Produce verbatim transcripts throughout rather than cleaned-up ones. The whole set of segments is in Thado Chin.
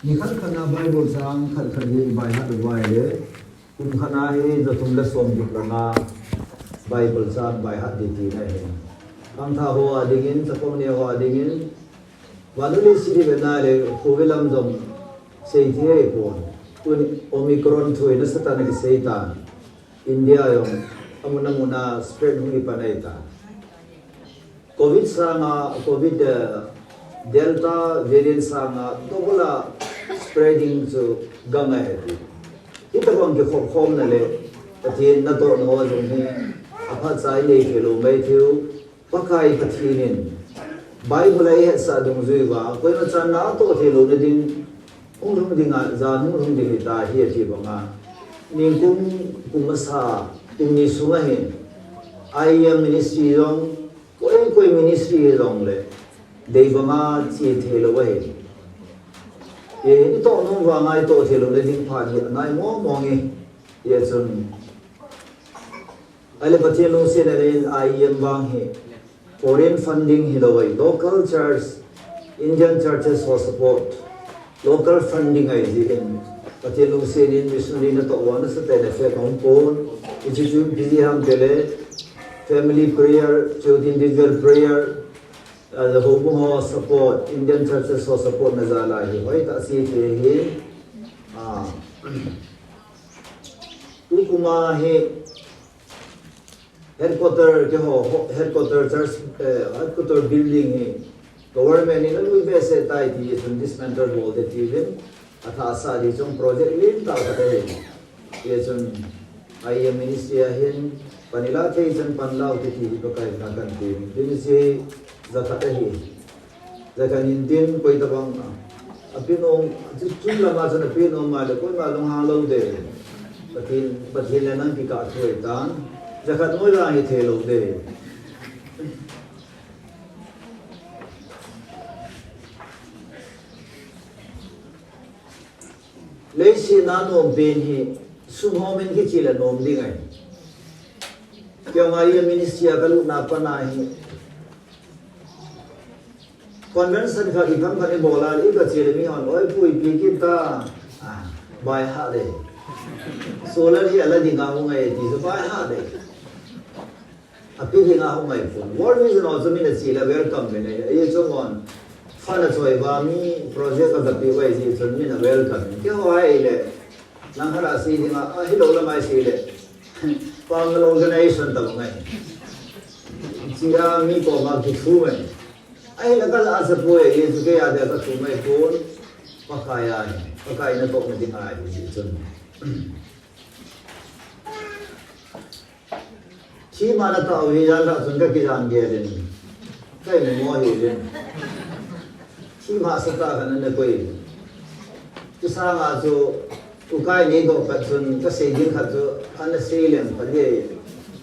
Nikhat khat na Bible chang khat khat hi i baihat u vai le, kum khat na hi za thum le som gup langa Bible chang baihat di tina ahi. Khangthah ho a dingin, chapang neo ho a dingin, vannoi leiset hi ve na le, covid lam jong sei thei ahi pon. Tun Omicron thu hi nasatah in akisei tan. India jong amun amun a spread hung kipan ahi tan. Covid sanga, covid, eh, Delta variant sanga double a spreading chu gang ahi ti. Hitabang kikhop khomna le Pathen natohna ho jong hi aphatcha i nei thei lou maithei u. Pakai Pathen in Bible a i hetsah dungjui uva, koima chan natoh thei louna ding, hung lhung dinga, jan hung lhung ding hita hi ati banga. Ningkum kum masa, kum ni sunga hin, I M ministry jong, koi koi ministry jong le, dei banga che thei lou ahi. E, i toh nom vanga i toh thei louna ding phat hi, angai mong mong e, e chun. Ahile Pathen lungset in I M vang hi foreign funding hilou ahi, local church, Indian churches ho support, local funding ahi jeh in Pathen lungset in missionary natoh uva nasatah in effect aum pon. Hiche chu ipi jeh ham tile family prayer, chutah individual prayer, ah, houbung ho support, Indian churches ho support na jal a hi hoitah a che thei ahi. Ah. Tukum a hi Headquarter, keiho, ho-, headquarter church, eh, headquarter building hi government in alui behseh tai ti chun dismantle bol ding tiuvin, athah sah ding chun project lentah khat ahi. Hichun I M ministry a hin pan ila thei chan pan lau ti ti hi Pakai na kan ti. Tuni chu jakhat ahi. Jakhat in tin koi tabang a, apin um, chu, chu lama chun apin um a le koima lunghang lou ding. Pathen, Pathen le nang kikah thu ahitan. Jakhat noi la hi thei lou ding. Leiset a nom pen hi, sum hom in kiche le nom ding ahi. Keiho ngai ministry a kalutna pat a hi. Convention khat ipi ham khat ibol a, i kache le mihon, oi pu ipi kit ta. Ah, baiha le. Solar hi ala dinga hung ngai ti chu baiha le. Api dinga hung ngai pon. World Vision ho chu min ache le welcome min ahi. Ei chu mon. Fund achoi uva mi project kaga pe uva ahi jeh chun min a welcome. Keiho ahile. Nang hala sei dinga, ahilou lam a sei le. Pang organization tabang ahi. Chia mi koma kithu mai. Ahile kala asa poi, ahi chu kei a dia kathu mai pon. Pakai ahi. Pakai natohna ding ahi jeh chun. Themna tah u hi jan lah chun kakijan gel in. Ka imut mo hi in. Themna sa tah khat ana koi. Chusanga chu ukai neidoh khat chun kasei ding khat chu ana sei leng khat hi.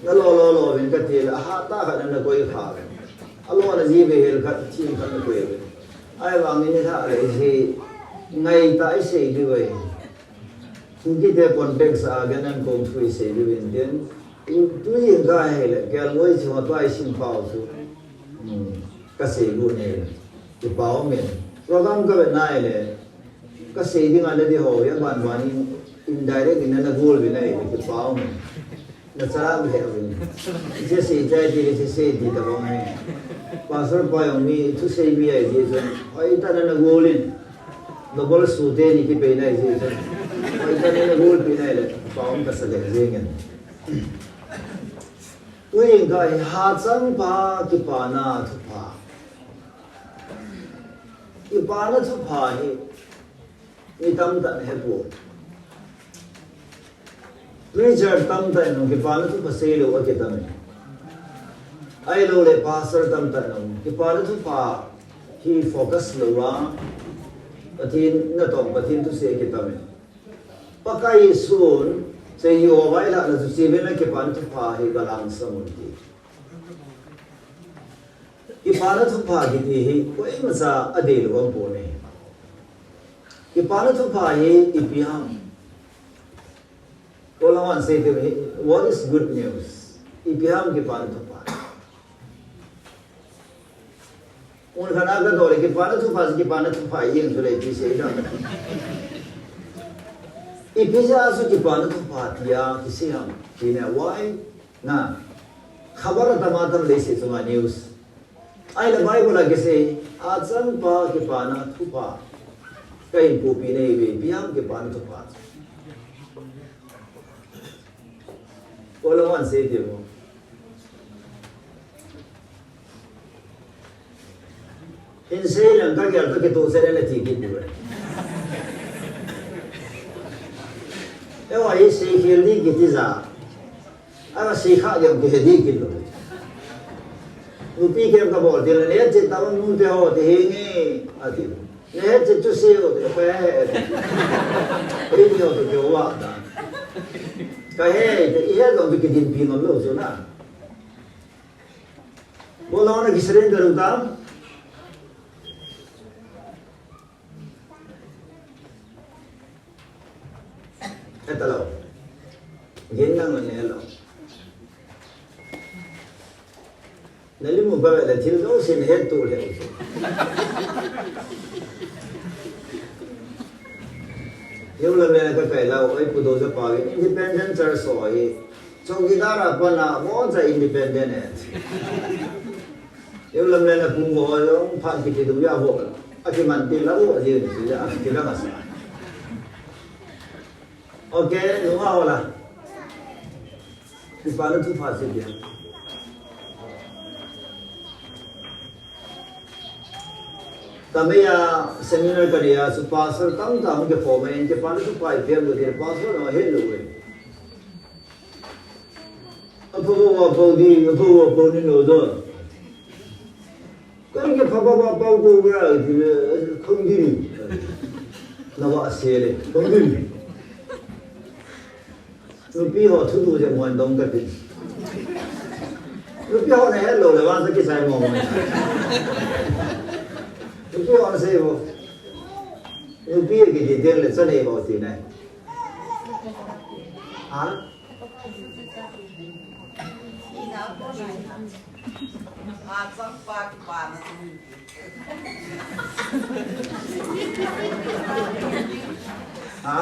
Nalo lo lo vin kati le ahat tah khat ana koi kha vin. Alo na ji ve hel khat them khat ana koi vin. Ahivangin nilhah le hi ngai tah isei diu ahi. Kukite context a gen an kong thu isei diu in tin, tu, tujingkah hile, kelngoi chunga tua isim pau chu, hmm, kasei got ahi, kipah um e. Program kavet na hile, kasei dinga nati ho, aban ban in, indirect in nana gol uvin ahi, kipah um e. Nachara mi he uvin. Hiche sei chai ti, hiche sei ti tabang ahi. Pastor pa jong mi, thusei mi ahi jeh chun, hoitah in nana gol in. Double su teni kipei nai jeh chun. Hoitah in nana gol pi nai le, pau kasa le jeng in. Tujingkah hi hachang pa kipana thupha. Kipana thupha hi, mi tamtah in hepon. Preacher tamtah in kipana thupha seilou akitam e. Ahilou le pastor tamtah in kipana thupha hi focus lou a, Pathen natong, Pathen thusei akitam e. Pakai Jesun, sei Jehovah ilahna chu chevin a kipana thupha hi galhangsam un ti. Kipana thupha kiti hi koimacha adeilou aum pon e. Kipana thupha hi ipi ham? Ko la wan sei te hi, what is good news? Ipi ham kipana thupha? Mun khat a ka dol le kipana thupha, kipana thupha jeng chu le ti sei dang. Ipi jeh a chu kipana thupha tia kisei ham? Ti ne why? Na. Khabar atam atam le sei chunga news. Ahile Bible a kisei, achangpa kipana thupha. Ka inpupi nei ve, ipi ham kipana thupha. Kola wan sei ti mo. Hin sei lang ka gel ka kitoh sei le ti kit diu. Eiho hi sei khel ding kiti ja. Aga sei kha diam kihe ding kit lou. Nupi kem ka bol tin le, "Nehet chet tah un nute ho," ti hi nge, ati. "Nehet chet chu sei o," ti, "Ka he," ati. Ei ni o to keu va ta. "Ka he," ti, i he jong ti kidinpi ngam lou chu na. Bol lou na kisurrender u tam. Heta lou. Gin nang ne lou. Na limu ba le thil lo sin het tu le. Yo la me ka kai la oi pu do ja pa independent church so hi. Chowkidar a pat na mo cha independent e. Yo lam le na pung ho yo phan kiti du ya ho. A kiman ti la u a ji ni ya a kiti la ma sa. Okay, nunga ho la. Kipana thupha sei dia. Ka mei a seminar ka nei a chu pastor tamtah hung kikhom in, kipana thupha i pem lou ding, pastor na het lou e. Apha va pau ding, apha va pau ni lou ding. Ka ring ke pha va pau ko gra ti le, khong ding. Na va se le, khong ding. Nupi ho thu du je mo dong ka ti. Nupi ho na het lou le vang sa kisai mo mo. Nupi ho na sei vo. Nupi kiti ding le cha nei vo ti nai. Ha? Ha?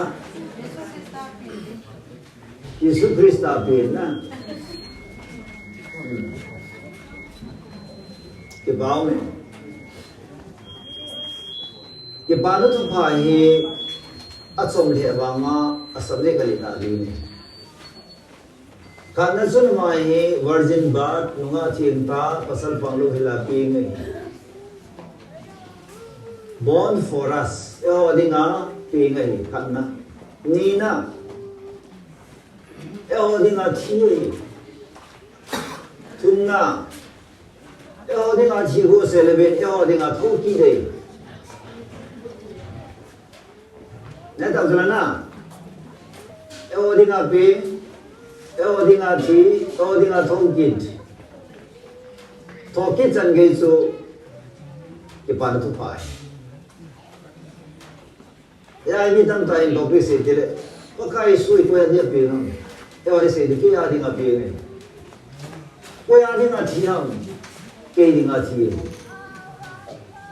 Jesu Christa pen na. Hmm. Kipah e. Kipana thupha hi achom le vang a, asam le ka le ta ding e. Khatna chun ama hi virgin birth, nungah thengtah, pasal pang lou hila peng ahi. Born for us, eiho dinga peng ahi, khatna. Nina, eiho dinga thi ahi. Thumna, eiho dinga thi ho se le ven, eiho dinga thokit ahi. Neta chu la na. Eiho dinga peng, eiho dinga thi, eiho dinga thokit. Thokit chan gei chu kipana thupha ahi. Eiho mi tamtah in topic sei ti le, Pakai Jesu hi koi a dinga peng ham? Eiho sei ti kei a dinga peng ahi. Koi a dinga thi ham? Kei dinga thi ahi.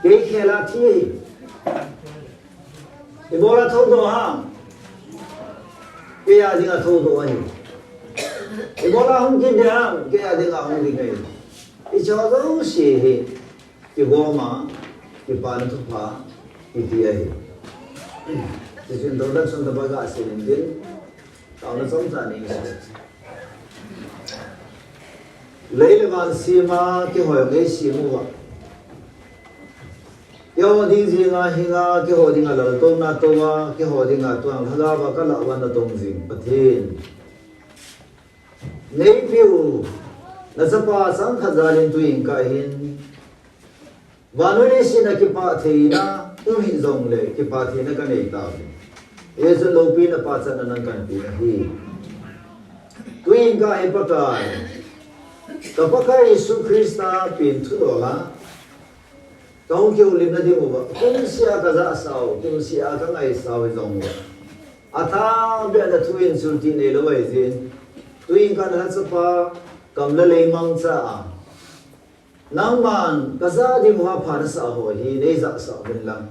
Kei khel a thi ahi. Ibola thoudoh ham? Kei a dinga thoudoh ahi. Ibola hung kit ding ham? Kei a dinga hung ding ahi. Hiche jouse hi kigom a, kipana thupha, kiti ahi. Hiche introduction tobang gasei in tin. Taona chomcha nei sei. Lei le van sem a, keiho jong eisem uva. Keiho ding jing a hing a, keiho dinga laltouna tou a, keiho dinga tuang lhagao a kalah uva natong jing Pathen. Neipeu, nachapa changkhat jal in tuin kahin. Vannoi leiset a kipah theina um hih jongle, kipah theina kanei tauve. Hijeh chun loupina pachatna nang kahin pe ahi. Tuin ka he Pakai. Ka Pakai Jesu Christa pen thudol a. Kahung kihoulimna ding uva. Kumseh a kajahsau, kumseh a kangaisau hijongle. Athah beh a nathu in sulti neilou ahi jeh in. Tuin ka nalhachapa, kam le lei mangcha a. Nangman kajah ding uva pha nasah ho hi neijahsah uvin lang,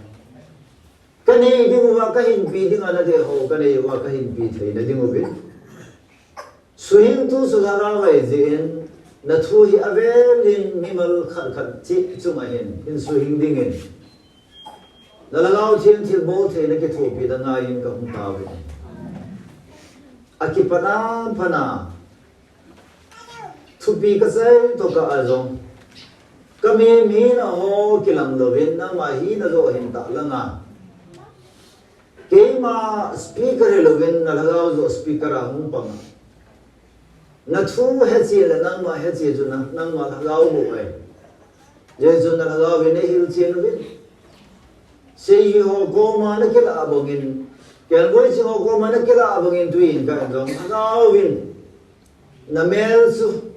kanei ding uva kahinpi dinga nadei ho kanei uva kahinpi theina ding uvin. Suhingtu chu Lhagao ahi jeh in, nathu hi avelin mimal khat khat cheh chunga hin hin suhing dingin, na Lhagao Theng thilbol theina kithopina ngaiyin kahung tauvin. Akipana pana thupi kachai tokah a jong, kami mina ho kilang louvin, nangma hina joh hin tah langa, keima speaker hilouvin na Lhagao joh speaker a hung panga, nathu hechen le nangma hechen chu nang, nangma Lhagao bou ahi. Hijeh chun na Lhagao hin neihilchen uvin. Seiji ho koma nakilah bangin, kelngoi ching ho koma nakilah bangin tuin kah in jong Lhagao vin namel chu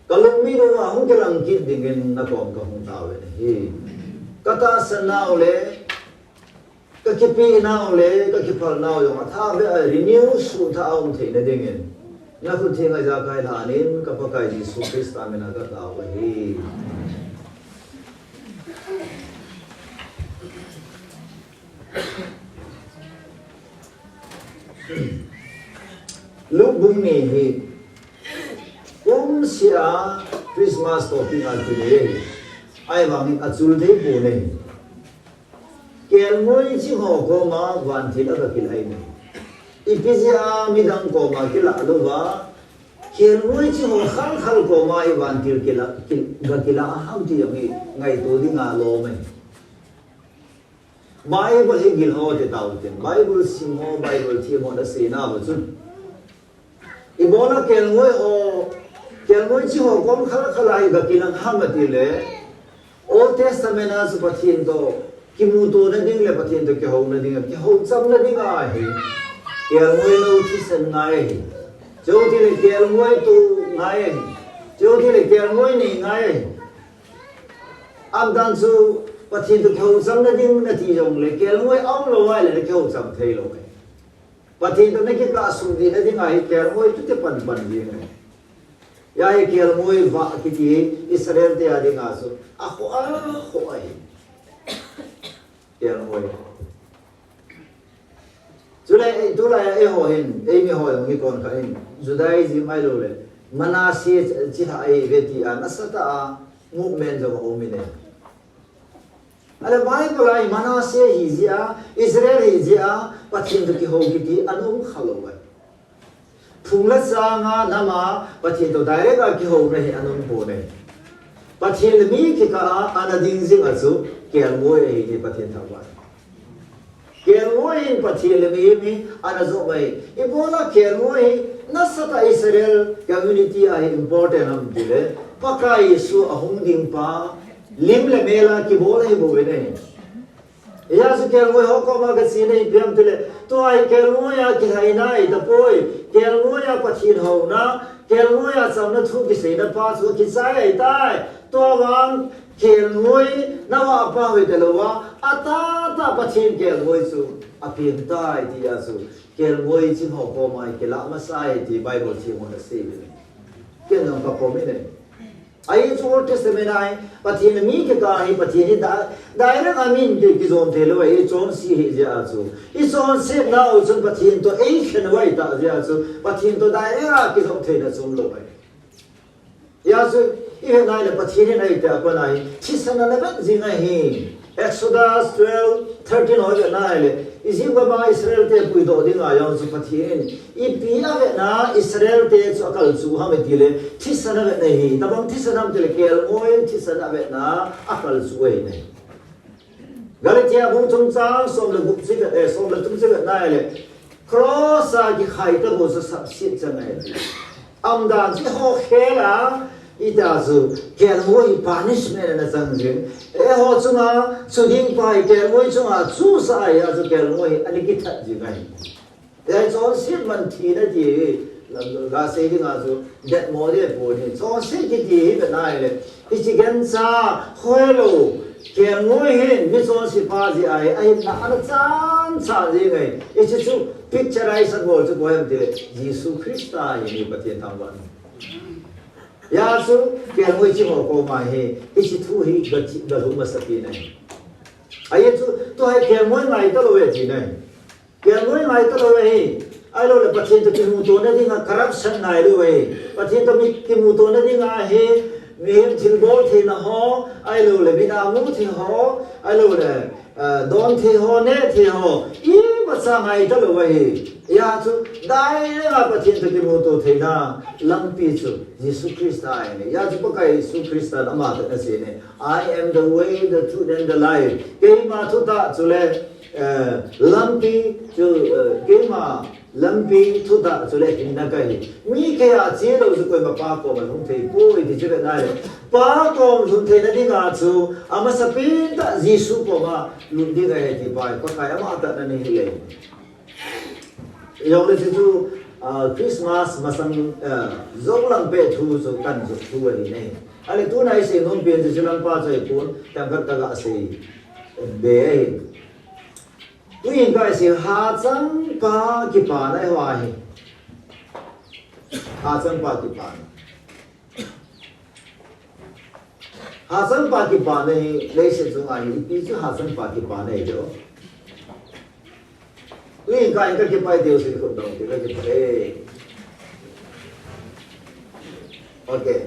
kalungmit uva hung kilang kit dingin nakom kahung tauvin ahi. Katahsan nau le kakipeh nau le kakiphal nau jong athah beh a renew suhthah a um theina dingin, nakhut theng a ijakai lhanin ka Pakai Jesu Christa mina katao ahi. Luke bung ni hi kumseh a Christmas topic a kile ahi. Ahivangin achul thei pon ahi. Kelngoi ching ho koma vantil aga kilah ahi. Ipi jeh a midang koma kilah louva, kelngoi ching ho khalkhal koma hi vantil kilah, kil-, ga kilah ham ti jong hi ngaito dinga lom ahi. Bible hi gil ho ti tau tin, Bible sim ho, Bible them ho nasei nauva chun, ibola kelngoi ho, kelngoi ching ho kom khalkhal a hi ga kilang ham atile, Old Testament a chu Pathen toh kimutona ding le Pathen toh kihouna ding, kihouchamna ding ahi. Kelngoi lou thisan ngai ahi. Chutile kelngoi to ngai ahi. Chutile kelngoi nei ngai ahi. Aban chu Pathen toh kihouchamna ding nati jongle kelngoi aum lou ahile nakihoucham thei lou ahi. Pathen toh nakikah sung ding nading ahi, kelngoi chu ti panpan ding ahi. Hijeh a hi kelngoi vah kiti hi Israel te a dinga chu akhoh, akhoh ahi. Kelngoi. Chule, eh, tulai a eiho hin, eimi ho jong hi kon khat hin, Judaism ahilou le Manasseh chi, chi lha ahi ve ti a nasatah a movement jong aum in ahi. Ahile Bible a hi Manasseh hijeh a, Israel hijeh a, Pathen toh kihou kiti ana um khalou ahi. Phung le chang a nam a Pathen toh direct a kihouna hi ana um pon ahi. Pathen le mi kikah a ana ding jing a chu kelngoi ahi ti Pathen thangvah. Kelngoi in Pathen le mihem hi ana jop ahi. Ibola kelngoi hi nasatah Israel community a hi important ham tile, Pakai Jesu ahung ding pa lim le mel a kibol ahi bou ve ne. Hijeh a chu kelngoi ho koma gache na ipi ham tile, tua hi kelngoi a kilhaina ahitapoi, kelngoi a Pathen houna, kelngoi a chamna thu kiseina pa chu akichai ahitai. Tua vang kelngoi navah pah hoi talouva, atahtah Pathen kelngoi chu apeng tai tia chu kelngoi ching ho koma hi kilah masa e ti Bible them hon asei uve. Ken jong kakom in ahi. Ahi chu Old Testament a hi Pathen le mi kikah a hi Pathen hi di-, direct a min ki, kijon thei lou ahi, chonse hijeh a chu. Ichonset nau chun Pathen toh eikhen u ahitah jeh a chu Pathen toh direct a kijop theina chu um lou ahi. Hijeh a chu, ivet nai le Pathen in eiti a kona hi thisan ana vet jing ahi. Exodus twelve thirteen ho ivet nai le, Egypt gam a Israel te puidoh dinga jong chu Pathen in ipi avetna Israel te chu akalchuh ham itile, thisan avetna ahi. Tabang thisan ham tile, kelngoi thisan avetna akalchuh ahi ne. Galatia bung thum chang som le gup chu ivet, eh, som le thum chu ivet nai le, cross a kikhai tobang chu sapset chang ahi. Umdan chu eiho khel a, ita chu kelngoi hi punishment ana chang jing. Eiho chunga chu ding pa hi kelngoi chunga chusah ahi a chu kelngoi hi ana kithat jing ahi. Hijeh chun chonset man thina ti hi, lam, gasei dinga chu, det mo de pon hi. Chonset kiti hi ivet nai le, hiche gancha, hoilou, kelngoi hin, mi chonse pa jeh ahi, ahinna ana chan chan jing ahi. Hiche chu, picturize abol chu koi ham tile, Jesu Christa ahi, mi Pathen thangvah. Hijeh chun, kelngoi ching ho koma hi, hiche thu hi ga chi, ga lhung masapen ahi. Ajeh chu, tua hi kelngoi ngai talou e tina ahi. Kelngoi ngai talou ahi. Ahilouleh Pathen toh kimuto nadinga corruption nailou ahi. Pathen toh mi kimuto nadinga hi, mihem thilbol theina ho, ahilouleh mina mu thei ho, ahilouleh, eh, don thei ho, neh thei ho, imacha ngai talou ahi. Hijeh chun, direct a Pathen toh kimuto theina lampi chu Jesu Christa ahi. Hijeh chun Pakai Jesu Christa in ama toh ana sei e. "I am the way, the truth and the life." Keima thutah chule, eh, lampi chu, eh, keima lampi thutah chule hinna kahi. Mi keiya chelou chu koima Pa koma lhung thei poi ti chu ve nai le. Pa koma lhung theina dinga chu, amasapen tah Jesu koma lut ding ahi ti pa, Pakai ama toh ana nei hile. Ijongle chu chu, ah, Christmas masang, ah, jong lang peh thu chu kan jop thu ahi ne. Ahile tuna isei nom pen chu chu lang pa chu ahipon, tangkhat kaga sei be ahi. Tuin kasei hachangpa kipana hi ahi. Hachangpa kipana. Hachangpa kipana hi leiset chunga hi, ipi chu hachangpa kipana hi jo. Tuin ka, ka kipah ding seh khut dong, ka kipah e. Okay.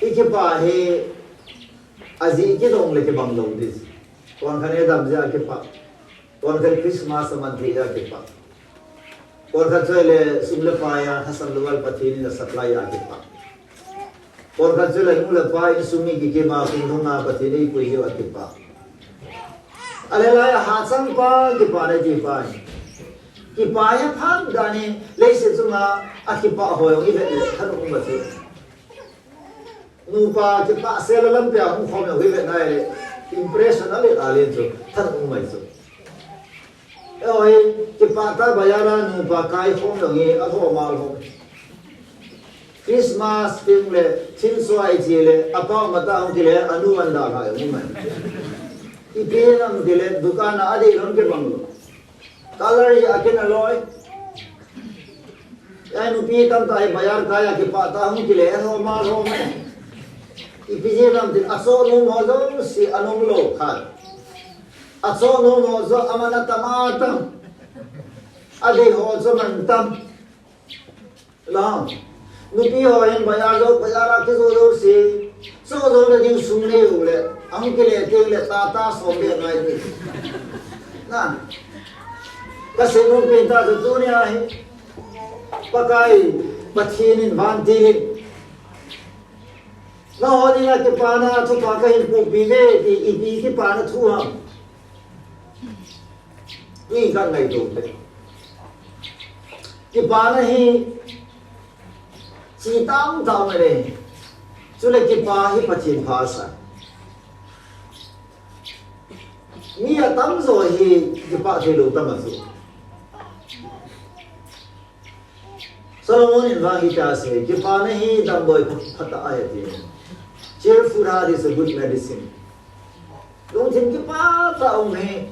I kipah hi, ajeh kidong le kibang lou ding. Kon khat in damjeh a kipah. Kon khat Christmas aman thei a kipah. Kon khat chu le sum le pai a, lhasam le val Pathen in a supply a kipah. Kon khat chu le nu le pa insung mi kikim a, kum thum a Pathen in eipui jeh a kipah. Ahile lai a hachangpa kipana ti pa hi. Kipah hi aphat dan in, leiset chunga akipah ho jong i vet le thanom um a chu. Nupa kipah sel a lampi a hung khom jong i vet nai le, impression alet alet chu, thanom um ahi chu. Eiho hi, kipah tah a bazar a nupa kai khom jong hi, alhom alhom. Christmas teng le, thil suai che le, apa mata hung kile, anu an dalha jong um ahi. Ipi ham tile, dukan a adeh lhon kibang lou. Color hi akin aloi. Ei nupi tamtah hi bazar kai a kipah tah a hung kile, alhom alhom e. Ipi jeh ham tile, achoh nom ho jouse anom lou khat. Achoh nom ho jouse aman atam atam. Adei ho jouse aman tam. Lang. Nupi ho hin bazar jou, bazar a kijo jouse. Choh jouna ding sum nei u le. Ahung kile teng le tata som be ngai ding. Na. Kasei nom pen tah chu tunia hi. Pakai, Pathen in vantil in. Nangho dinga kipana thupha kahin pohpi uve ti, ipi kipana thu ham. Tuin ka ngaito le. Kipana hi, chi tamtah um e. Chule kipah hi Pathen phasah. Mi atamjo hi kipah theilou tam a chu. Solomon in vang hitia asei, kipana hi damdoi pha, phatah ahi ati. Cheerful heart is a good medicine. Lungthim kipah tah um hi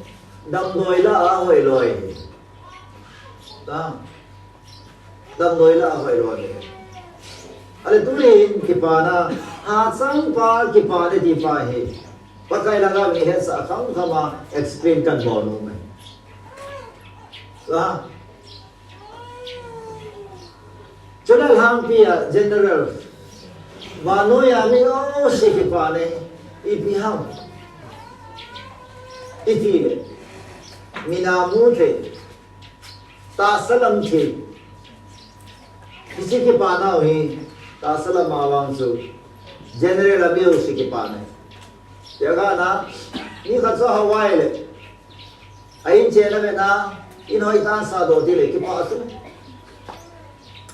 damdoi lah a hoilou ahi. Ta. Damdoi lah a hoilou ahi. Ahile tunin kipana, hachangpa kipana ti pa hi. Pakai langa mi hetsah kham kham a explain kan bol nom e. Ta. Chule lhangpi a general. Vannoi a mi jouse kipana hi ipi ham. Itile. Mina mu thei. Tahsa lam thei. Hiche kipana u hi. Tahsa lam a vang chu. General a mi jouse kipana hi. Tia kana. Mi khat chu Hawaii le. A in chen a vet na, in hoi tan sa doh ti le kipah chu.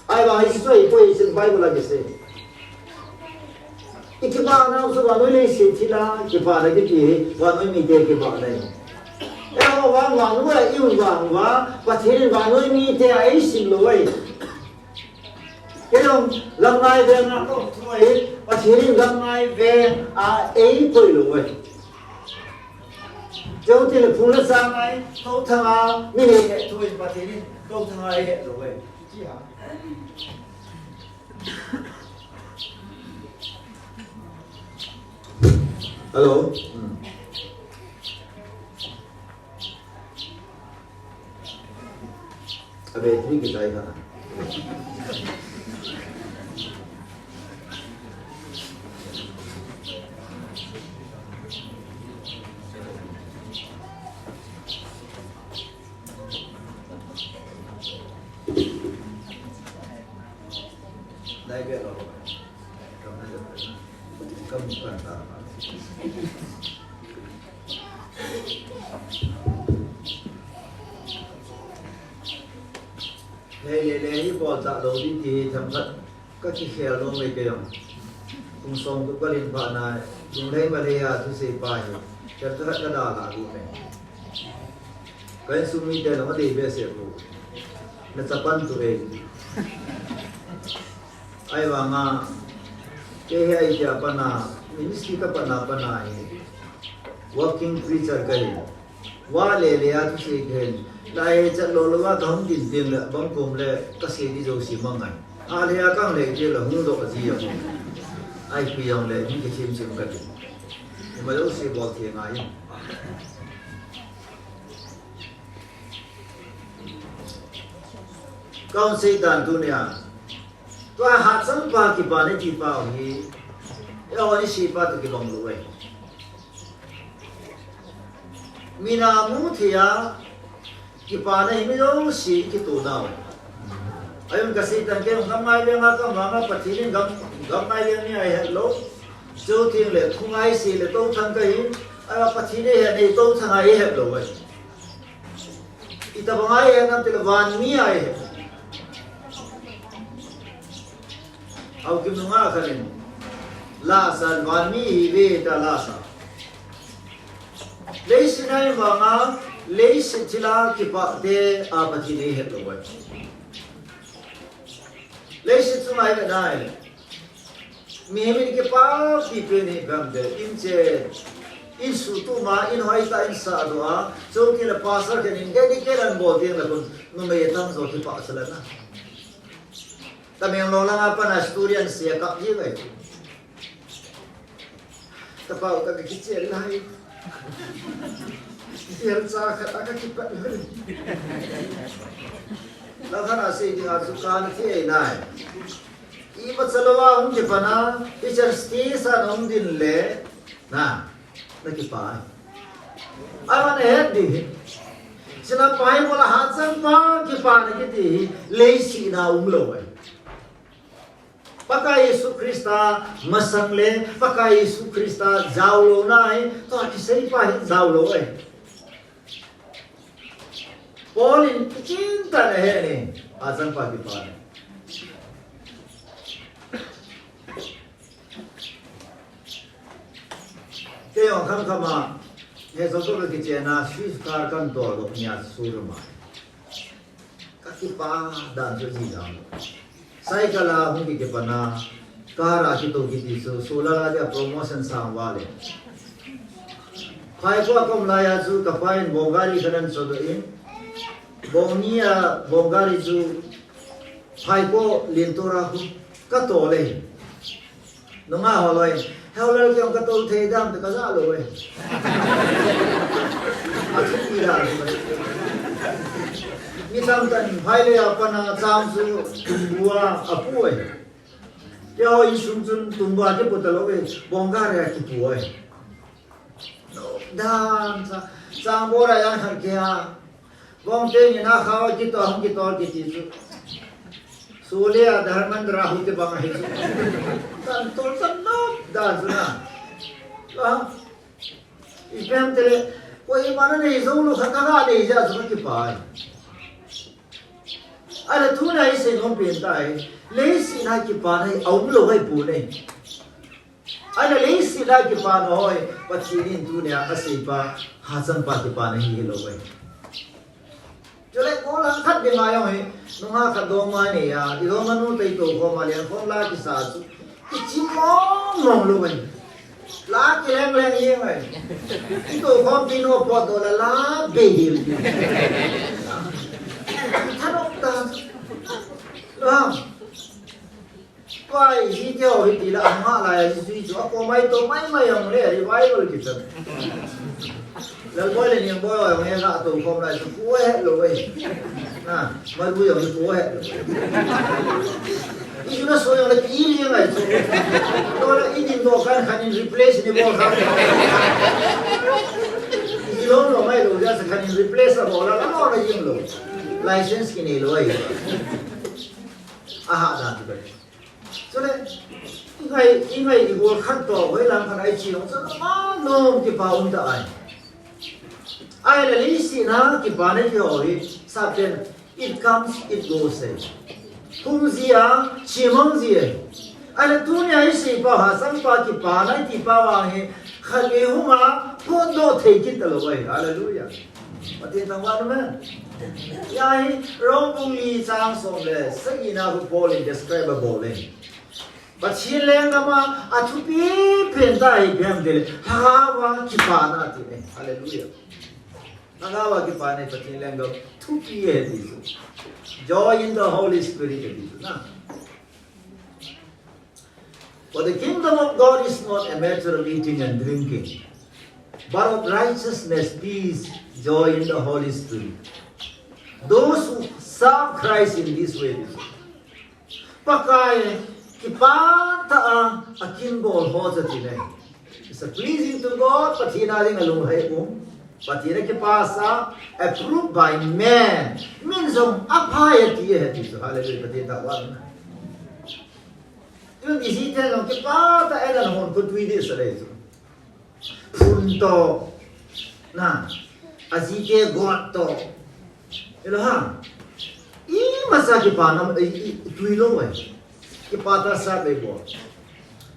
Ahivang hiche chu ahipoi hiche Bible a kisei. I kipah nau chu vannoi leiset thil a kipah na kiti hi, vannoi mite kipah na hi. Eiho vang vannoi a i um vang uva, Pathen in vannoi mite a eisim lou ahi. Kei jong Lamngai veng a ka um thei, Pathen in Lamngai veng a eikoi lou ahi. Chutile phung le chang a, Touthang a, mi nei het thu in Pathen in, Touthang a eihet lou ahi. Ti ha. Hello. Hmm. Abe, three ki tai ka. Dai be lo. Kam na jap na. Kam kan ta. Lei, lei, lei, hi bol ta lo ding ti hi themkhat ka kikhel nom e kei jong. Kum som kum ka lin pha na, Lunglei Valley a thusei pa hi, themkhat ka da la gu me. Ka insung mite jong adei behseh u. Na chapan tu e. Ahivanga, kei hi I T I a pat na, ministry ka pat na, pat na hi, working preacher ka hi. Va le le a thusei kahin. Lai hechat lou lou a kahung ding ding le, bang kom le kasei di jouse mang ngai. A le a kang le ti le hung doh ji a. Ipi jong le, mi kithim thim kati. Ima jouse bol thei ngai. Kahin sei dan tunia. Tua hachangpa kipana ti pau hi, eiho ni sipa toh kibang lou e. Min amu thei a, kipana hi mi jouse kitoh nau. Ajeh chu kasei tan, kei gam ngai leng a ka mang a, Pathen in gam, gam ngai leng ni ahi het lou. Chuteng le thu ngaisei le tou thang kahi, a Pathen in ahi het nei tou thang ahi het lou e. Itobang ahi het nam ti le van mi ahi het. Haokip nunga khat in, lasa van mi hi ve ta lasa. Leiset a i mang a, leiset thil a kipah te a Pathen in ahi het lou e. Leiset chunga i ve nai. Mihem in kipa pipen hi gam te, in che, in suhtup ma, in hoitah in sahdoh a, chuteng le pastor khat in dedicate ahin bol teng le khun, numei atamjo kipah sah lheh na. Tamenglong langa pat na student se kap ji ve. Tapao ta ka kichel lai. Tel cha khat a ka kipat lai. La khat a sei ding a chu ka na thei nai. Imacha lou a hung kipan a, hichan stage a hung ding le, na, na kipa e. Aman het ding hi. Chule Bible a hachangpa kipana kiti hi, leiset a um lou e. Pakai Jesu Christa masang le, Pakai Jesu Christa jaolouna hi, tua kiseipa hi jaolou e. Paul in kichen tah in ahe in, achangpa kipana. Kei jong khamkham a, he jouse ka kichen a, Swiss car kan tol doh nia showroom a. Ka kipa dan chu ji dan. Cycle a hung ki kipan a, car a kitou kiti chu, solar a dia promotion sang val e. Phaikho a ka um lai a chu, ka pa in bawng gari khat ahin chodoh in, bawng ni a, bawng gari chu, Phaikho Lentor a khu ka tol e. Nungah ho loi, Heolal kei jong ka tol thei dam te ka ja lou e. A thu pi la. Mi tamtah in phai le a pat a chang chu tua a pu e. Keiho insung chun tumba kipu talou e, bawng gari a kipu e. Dan sa, chang bora yang khan kei a. Bawng te ni na khawa kitol, hung kitol kiti chu. Sule a Dharmendra hu te bang ahi chu. Tan tol tan no, dan chu na. Ah. Ipi ham tile, koima na nei jou lou kha ka ga nei ja chu ka kipa e. Ahile tuna i sei nom pen tai, leiset a kipana hi aum lou ahi poi. Ahile leiset a kipana ho hi, Pathen in tunia aseipa, hachangpa kipana hi hilou ahi. Chule gollhang khat dinga jong hi, nungah khat dongma nei a, i dongma nu tei tou khom a, lengkhom la kisa chu, kichim mong mong lou ahi. La kileng leng jeng ahi. I tou khompi nu potdoh la la bei dil. Thanop ta. Lam. Pai, hiti ho, hiti la, ama la, hiti chu, a ko mai to, mai mai hong le, revival kichan. Lalboi le Niangboi ho, hong he la, to khom lai, chu, ko he lo, eh. Na, mai bu hong, ko he lo. Isu na so hong le, ki li ngai, chu. To la, i din do kan, kan in replace ni bo kan. I lo lo, mai lo, ja sa kan in replace a bo la, la, lo, la, yin lo. License ki nei lo, eh. Aha, da, tu, ba. Chule, i ngai, i ngai i gol khat to, hoilang khat a i chi long, chule, ma nom kipa um ta ai. Ai la li si na kipa na ki ho hi, sa pen, it comes, it goes, eh. Hung ji a, chi mang ji, eh. Ai la tunia i si pa ha, sang pa kipa na i ti pa vang hi, khat vei hung a, phot do thei kit ta lo ai. Hallelujah. Pathen thangvah in um hen. Hia hi, Rom bung li chang som le sagi na hu Paul in describe a bol e. Pathen lenggam a, a thupi pen ta hi ipi ham tile, Lhagao a kipana ti e. Hallelujah. Lhagao a kipana hi Pathen lenggam thupi e ti chu. Joy in the Holy Spirit ti chu na. For the kingdom of God is not a matter of eating and drinking, but of righteousness, peace, joy in the Holy Spirit. Those who serve Christ in this way, Pakai kipah tah a, a kin bol ho chu ti nei. It's a pleasing to God, Pathen a ding a lunghai um. Pathen a kipah sa, approved by man. Min jong a phai a ti e ti chu. Hallelujah, Pathen thangvah in. Tun i jite jong kipah tah a eina hon khotui ding sa lei chu. Phun to. Na. A jite got to. Elo ha. Ima sa kipana, i, i, tui lo ai. Kipah tah sa lei bo.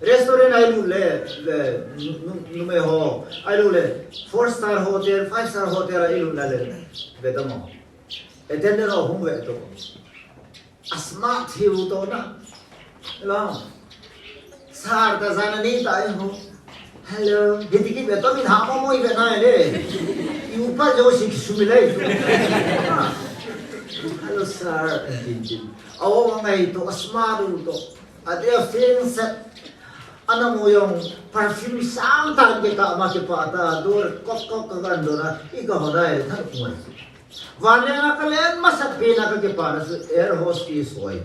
Restaurant a i lut le, le, nu, nu, numei ho. A i lut le. Four star hotel, five star hotel a i lut le. Ve ta mo. Attendant ho hung ve to. A smart hiu to na. Hello. Sir ta jana ni ta e ho. Hello. Hiti kit ve to min ha mo mo i ve na le. I upa jo si ki sumi le. Hello, sir. Tin, tin. Awo ngai to, a smart u to. A de thing set. Ana mo jong perfume sang tan ke ka ma ke pa ta. Dor kok kok ka gan do na. I ka ho dai tha mo. Vanleng a ka len masat pen a ka kipana chu air hostess ho ahi.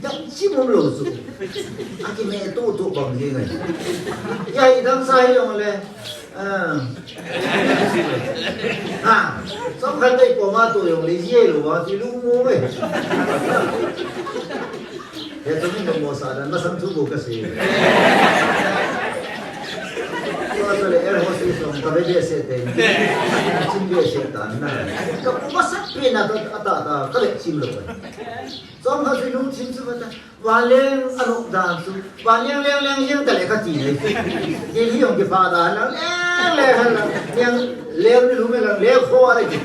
Dang chim um lou chu. A kime tutu bang jeng ahi. Hia hi dang sa hi jong le. Ah. Ha. Chomkhat dei koma tu jong le ji lou va ti lu mo ve. He chu min mo sa dan masang thu bu ka sei. Tua tua le air hostess jong ka ve behseh te. Chim behseh tan na. Ka pu masat pen a ta ta ta ka le chim lou. Chomkhat chu lungthim chu ka ta. Vanleng a lou dan chu. Vanleng leng leng jeng ta le ka ti nei. Delhi jong kipah dan lang leng leng han lang. Leng leng ni lu me lang leng kho a le ki.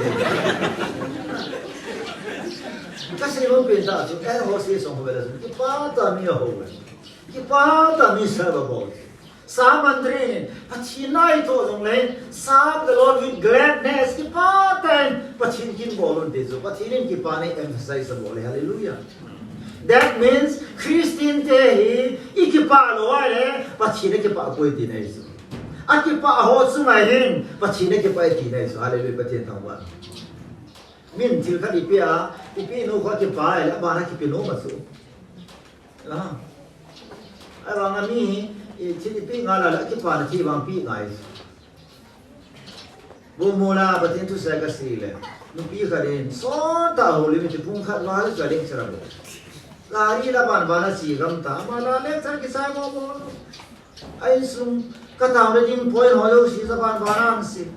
Ka sei lou pen ta chu, air hostess jong ho ve la chu, kipah tah mi a ho ve. Kipah tah mi serve a bol. Psalm hundred in, Pathen na i toh jong le, serve the Lord with gladness. Kipah tah in, Pathen kin bol un ti chu, Pathen in kipana hi emphasize a bol e, hallelujah. That means, Christian te hi, i kipah lou a le, Pathen a kipah poi ti nei chu. A kipah ho chunga hin, Pathen a kipah e ti nei chu, hallelujah, Pathen thangvah. Min thil khat i pe a, i pe nu kho kipah le, abana kipe nom a chu. La. Abana mi, i thil i pe ngal a le, kipana thil vang pe ngai. Bu mu la, Pathen thusei ka sei le. Nupi khat in, sot tah a houlim in ti pung khat val le, ka lecture a bol. Gari la ban ban a chi gam ta, ama la lecture kisai mo mo. A insung, ka taona ding point ho jouse sa ban ban a an sei.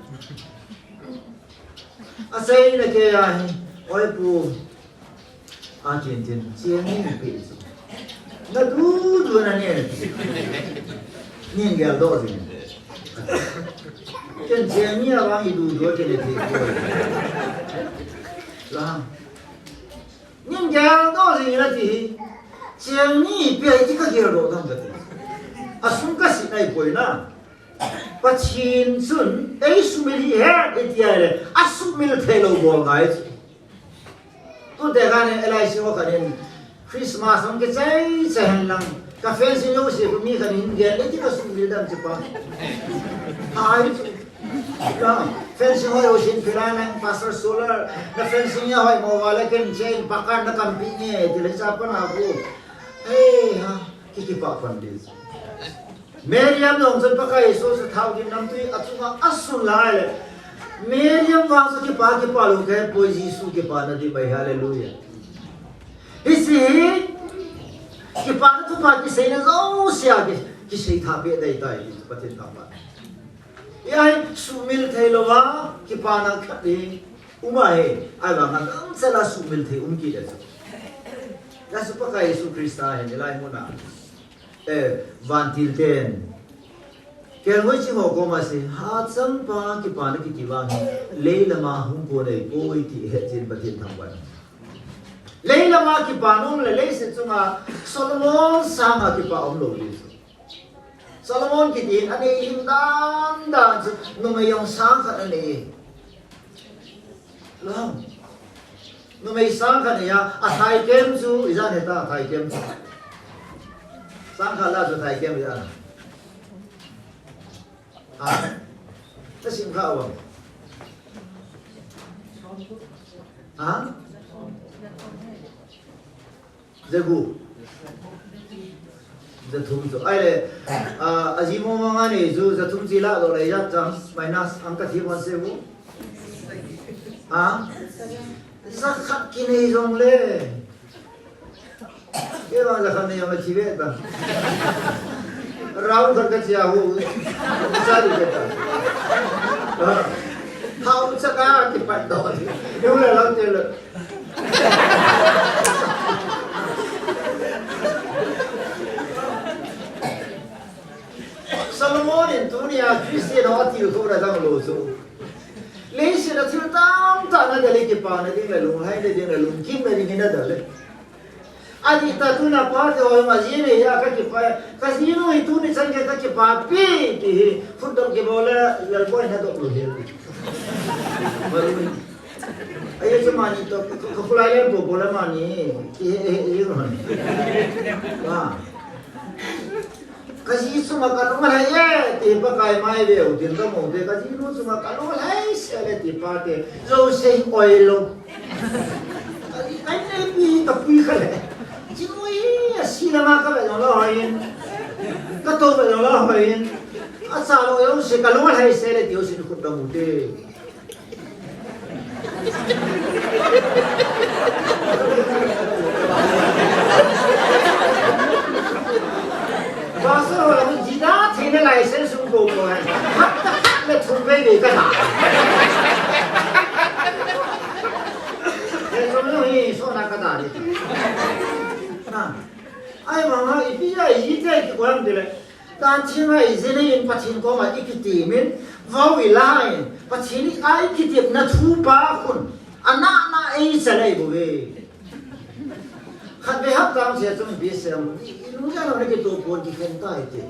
A seina kei a hi, oi pu. A tin tin, cheng ni pe chu. Na du du na ne. Nin gel do jing. Ken cheng ni a vang i du du ken ne ti. La. Nin gel do jing na ti hi. Cheng ni pe ti ka gel do dam ka ti. A sung ka si nai poi na. Pathen chun, ei sumil hi he, i ti a le, a sumil thei lou bol ngai chu. Tute khan in L I C ho khan in, Christmas hung kichai chai hen lang. Ka fencing jouse khu mi khat in gel le ti ka sumil dam ti pa. Hai chu. Ka fencing ho jouse phi la nang Pastor Solar. Na fencing a hoi mo va le ken chain pakar na kampi nge ti le cha pa na khu. Hei ha. Ki kipa pan di. Miriam jong chun Pakai Jesu chu thao gin namtui a chunga asun lai le. Miriam vang chu kipa kipa lou kei poi, Jesu kipana di mai, hallelujah. Hiche hi kipana thupha kiseina jouse a ki, kisei tha be dai tai, Pathen thangvah. Ahia hi sumil thei louva kipana khat hi um ahi, ahivang a gamsela sumil thei um kit ahi chu. Hijeh a chu Pakai Jesu Christa hin hilai muna. Eh, vantil ten. Kelngoi ching ho koma asei, hachangpa kipana kiti vang hi, leilama hung kon ahipoi ti hetchen Pathen thangvah. Leilama kipana um le leiset chunga Solomon sanga kipa um lou ding. Solomon kiti hin anei him dan dan chu numei jong sang khat anei. Lou. Numei sang khat anei a, athaikem chu, ijat heta athaikem chu. Sang khat lah chu athaikem ijat. Ha? Nasim kha uvam. Ha? Jagup. Jathum chu. Ahile, ah, aji mong mong anei chu, jathum chu lah doh le ijat chang, minus ang kathi mon se bu. Ha? Jakhat kinei jongle. Kei vang jakhat nei jong le thi ve ta. Round khat kathi a hu. Sa di ve ta. Ha. Hao cha ka kipat doh. Yung le lang te le. Solomon in tunia Christian ho atilkhouna dang lou chu. Leiset a thil tamtah nadel le kipana ding le lunglhaina ding le lungkimna ding hi nadel le. Adih tah tuna pate ho jong aji nei a kakipa, kajinu hi tuni chan gei kakipapi ti hi, khutdom kibol le lalboi nadop lou hi. Ahia chu mani toh, ka, ka, ka khulai lem bou bou le mani. Ki he, he, he, he, mani. Ah. Kaji chunga kalung alhai e, ti Pakai mai veu, din ka mo te, kajinu chunga kalung alhai sel e, ti pate, jouse hi oi lou. Kaji, kai nei pi, kapui kha le. Jinu hi, asi lama kave jong le hoi in. Katou ve jong le hoi in. Acha lou jouse, kalung alhai sel e, ti jouse khut dong u te. Pastor ho la mu jida theina license um ko ko hai. Hapta khat le thum vei vei ka da. He, so no hi, so na ka da ni. Na. Ahivang a, ipi a, ijeh iti koi ham tile. Dan theng a ijeh in Pathen koma ikitep in, vau ilah in, Pathen a ikitepna thu pa khun, anahna a eichal ahi bouve. Khatvei hapta hung che chun ipi asei em, i, ilunggel a nakitoh pon kikhen tai ti.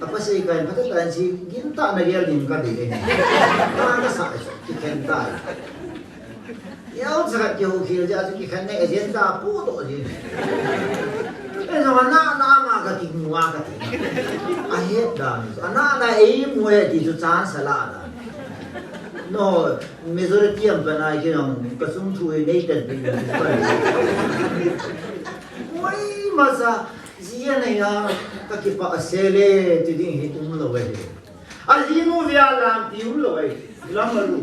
Apa sei kai, phatah tah in sei, gin tah in nagel ding kadei e. Ka, kasa, kikhen tai. Yau cha khat kihou khel jeh a chu kikhen nei agenda podoh jin. Ei jong anahna a ma kakimu a kati. Ahet dan. Anahna eimu e ti chu chance ala dan. No, majority am panai kei jong kachung thu hi nei tan pi. Oi, masa, ji anei a, kakipah sel e, ti ding hi umlou e. Ajinu via lampi umlou e. Lam alu.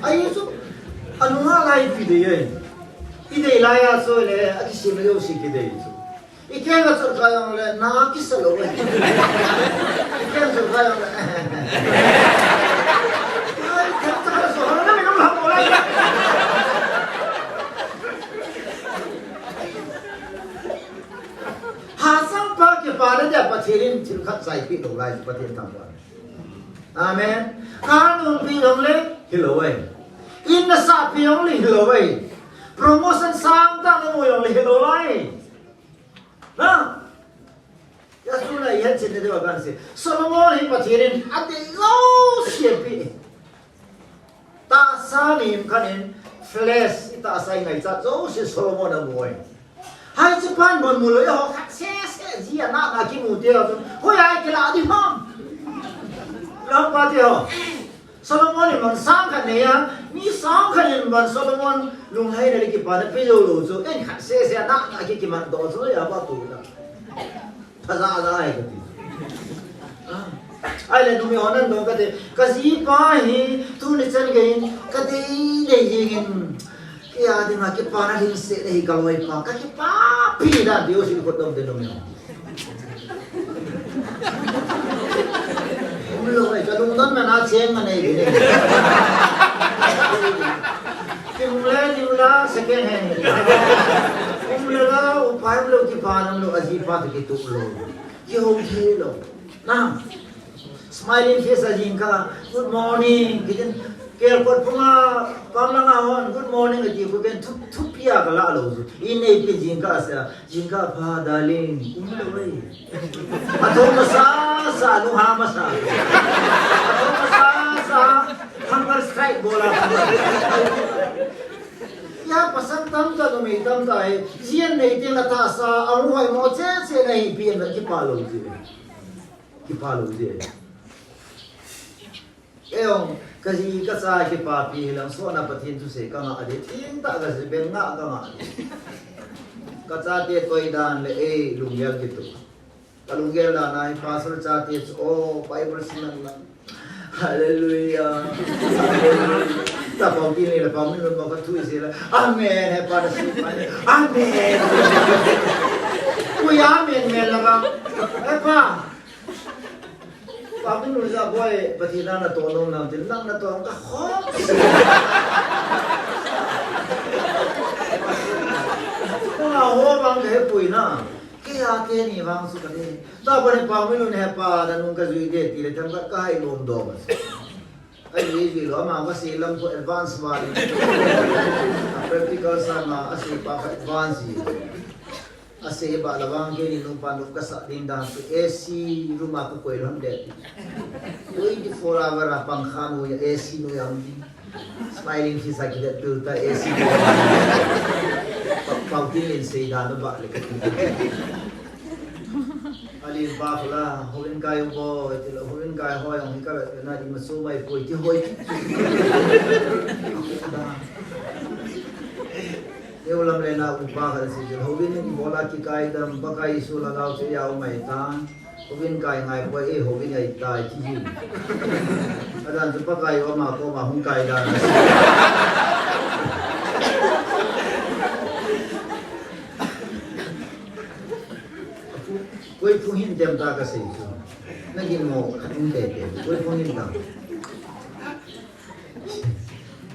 Ahi chu, anunga lai kidei e. Idei lai a chu le, akisem le jouse kidei chu. Ikeng achot kha jong le, na kisa lou e. Ikeng achot kha jong le. Ai, keng achot kha jong le, na mi nung ham mo lai. Hachangpa kipana dia Pathen in thil khat seipeh lou lai, Pathen thangvah. Amen. Car naumpi jongle hilou e. In nasahpi jongle hilou e. Promotion sangtah namu jongle hilou lai. Na? Hijeh a tuna ihet chetna diu a kahin sei. Solomon hi Pathen in adeilou seipeh. Tahsa lim khat in flesh, i tahsa i ngaichat jouse Solomon amu e. Hiche pan bon mu lou, eiho khat sese ji a nahna kimu te ho chun, hoiya i kilah ding ham? Lampa te ho. Solomon in bon sang khat nei a, mi sang khat in bon Solomon lunglhaina le kipana pe jou lou chu, en khat sese a nahna ki kiman doh chu, hoiya ba tu na. Phaja ja ahi kati. Ah. Ahile numei hon nadong kate, ka jipa hi tuni chan geiyin ka dei dei jengin, kei a dinga kipana lhingset ahi ka loipa, ka kipapi dan ti u, sin khut dom te numei hon. Umlou e, ka lungdon na na cheng anei de. Tingla, tingla, second hand. Umlou, upai umlou, kipa umlou, ajipa toh kituh lou. Kihou thei lou. Na. Smiling face a jingkah, good morning. Kitin, kelkot phunga, pamlanga hon, good morning, ati khu ken thup, thupi a kala lou. Inei pi jingkah sa, jingkah pha, darling. Umlou e. Athou masa sa, lungha masa. Athou masa sa, hunger strike bola. Ya, pasal tamtah, numei tamtah e. Jin nei teng atahsa, ahung hoimo cheh cheh nahi pi en kipa lou ji. Kipa lou ji. Kei jong, ka ji ka cha kipapi hilang, sona Pathen thusei ka ngah ding, thim tah ka ji, beng ngah ka ngah ding. Ka chate toidan le ei lunggel kituh. Ka lunggel dan a hi pastor chate chu, oh, Bible sim lang lang. Hallelujah. Hallelujah. Ta pau ti ni le pau mi lo ka thu isi la. Amen. He pa da si pa. Amen. Ku ya amen, amen la ba. He pa. Pau mi lo ja boy, Pathen a natoh nom nam tin, nang natoh ka khop. Ka ho bang he pui na. Kei a teni vang chu ka ni. Tua pa ni pa mi lu ni he pa, nanung ka jui de ti le themkhat ka hai lom doh. Ai, jui jui lou, ama ka sei lam khu advance val. Practical sa ma, asei pa khu advance ji. Asei ba la vang kei ni nung pa nung ka sa ding dan chu A C room a ka koi lhon de. Twenty four hour a pangkha noiya, A C noiya um ding. Smiling face a kidet tul ta A C. Pa, pau tin len sei dan ba le ka tin. Alin pa khu la, houin kai u bo, ti lo, houin kai ho jong hi ka vet na di ma su mai poi ti hoi. Neu lam le na upa khat si jin, houin in bola kikai dam, Pakai Jesu lhagao chu a um mai tan. Houin kai ngai poi e, houin ai tai ti jin. Adan chu Pakai ama koma hung kai dan. Koi phu hin tem ta ka sei chu. Na gin mo khat um te te. Koi phu hin ta.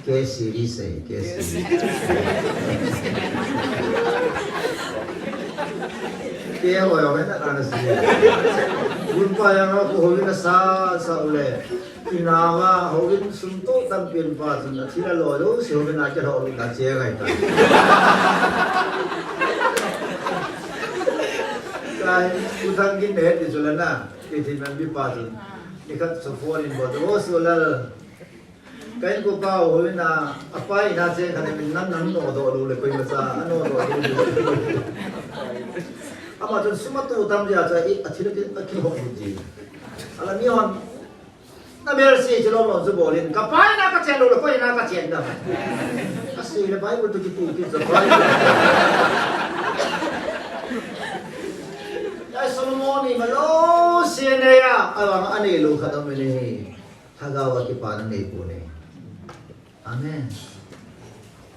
K C V sei, K C V. Ke ho yo na ana si. Gun pa yang ko ho na sa sa ule. Ina va ho gin sum to tam pin pa chun a thila lo lo si ho na ke ho na che gai ta. Kai u thang gin ne ti chu la na. Ti thi man bi pa chun. Ni khat so phone in bo to so la. Ka inkopa u houin a, apa in a cheng khat in nang nang nodoh lou le koima cha, anodoh lou le. Ama chun sum atoh tam jeh a chu, a thil a ki, a kihong lut ji. Ala mi hon, na bel si chi lom lom chu bol in, ka pa in a ka chen lou le, koi in a ka chen da. Asei le Bible toh kitu kit chu Bible. Ai Solomon in ma lou si ne ya, a vang a nei lou khat um e. Lhagao a kipana nei pon e. Amen.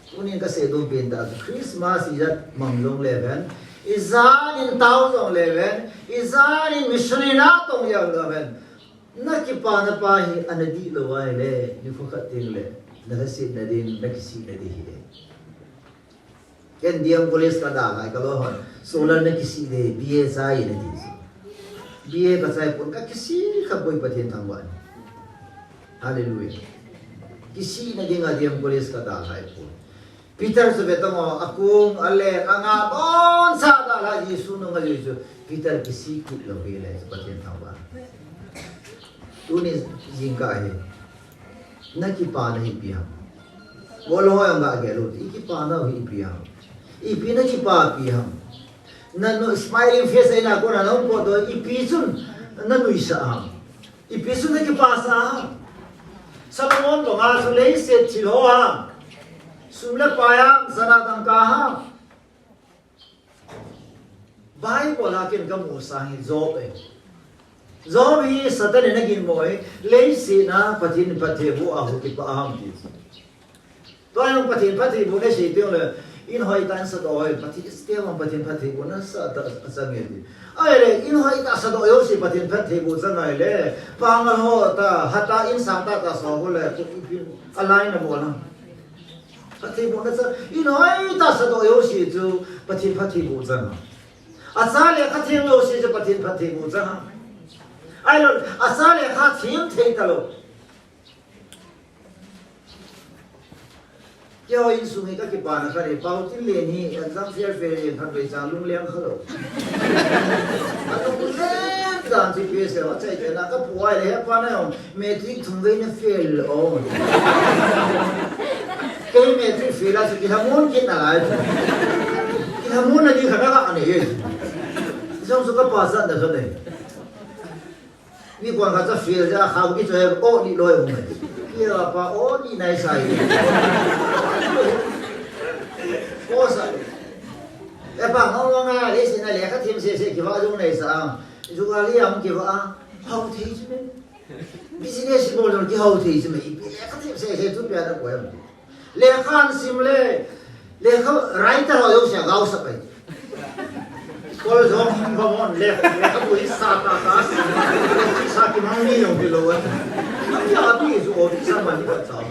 Tunin ka seidoh pen tah chu Christmas ijat mang jong le ven, ijat in tao jong le ven, ijat in missionary na tong jong le ven, na kipana pa hi ana dih lou ahile, nikho khat teng le, na lhasetna ding, na kisihna ding hi e. Ken D M College ka dalhai ka loi hon. Solar na kisih de, B A chai na ti. B A ka chai pon ka kisih kha poi Pathen thangvah in. Hallelujah. Kisihna dinga D M College ka dalhai pon. Peter chu ve tang o, akung, alen, anga boncha dalha Jesu nung a jui chu. Peter kisih kit lou hile Pathen thangvah. Tuni jingkah hi. Na kipana hi ipi ham? Bol ho jong ga gel u, i kipana hi ipi ham? Ipi na kipapi ham? Na nu smiling face eina kona na um po to, ipi chun na nuisah ham? Ipi chun na kipasah ham? Solomon banga chu leiset thil ho ham? Sum le pai ham, sana dangka ham? Bible a ken kamu sang hi Job e. Job hi Satan in aginmo e, leiset a Pathen in phattheiboh a hung kipah ham ti. Tua jong Pathen phattheiboh na sei teng le, in hoitah in sadoh hoi, Pathen, Pathen phattheiboh na sa ta, achang e ti. Ahile, in hoitah sadoh jouse Pathen phattheiboh chang ahile, pangal ho ta, hat a in sang tahtah so ho le, alai na bol a. Phattheibohna cha, in hoitah sadoh jouse chu Pathen phattheiboh chang a. Acha lekha them jouse chu Pathen phattheiboh chang a. Ahilou, acha lekha them thei talou. Keiho insung hi kakipana khat hi, Paotinlen hi exam fail fail jeng khatvei chang lungleng khalou. Alungleng dan chu ipi asei, achai tena kapu ahile, hepa na jong Matric thumvei na fail o. Kei matric fail a chu kilhamon kit nalai. Kilhamon na ding khat a anei e. Jong chu ka pass na khat nei. Mi kwan khat chu fail ja khao kichoi o ni loi um e. Kei a pa o ni nai sai. Ko sa. E pa ngau ngau nga le sin na lekha them sese kiva jong nei sa. Jugali ang kiva a. Hao thei chu me. Business bol jong kihao thei chu me, ipi lekha them sese chu pia na ko em. Lekha asim le, lekha writer ho jouse a gaosap ahi. Kol jong hung bang on le, lekhabu hi sa tahtah. Sa kimang ni jong hilou a. Nam ya bi chu office a man ni ka cham.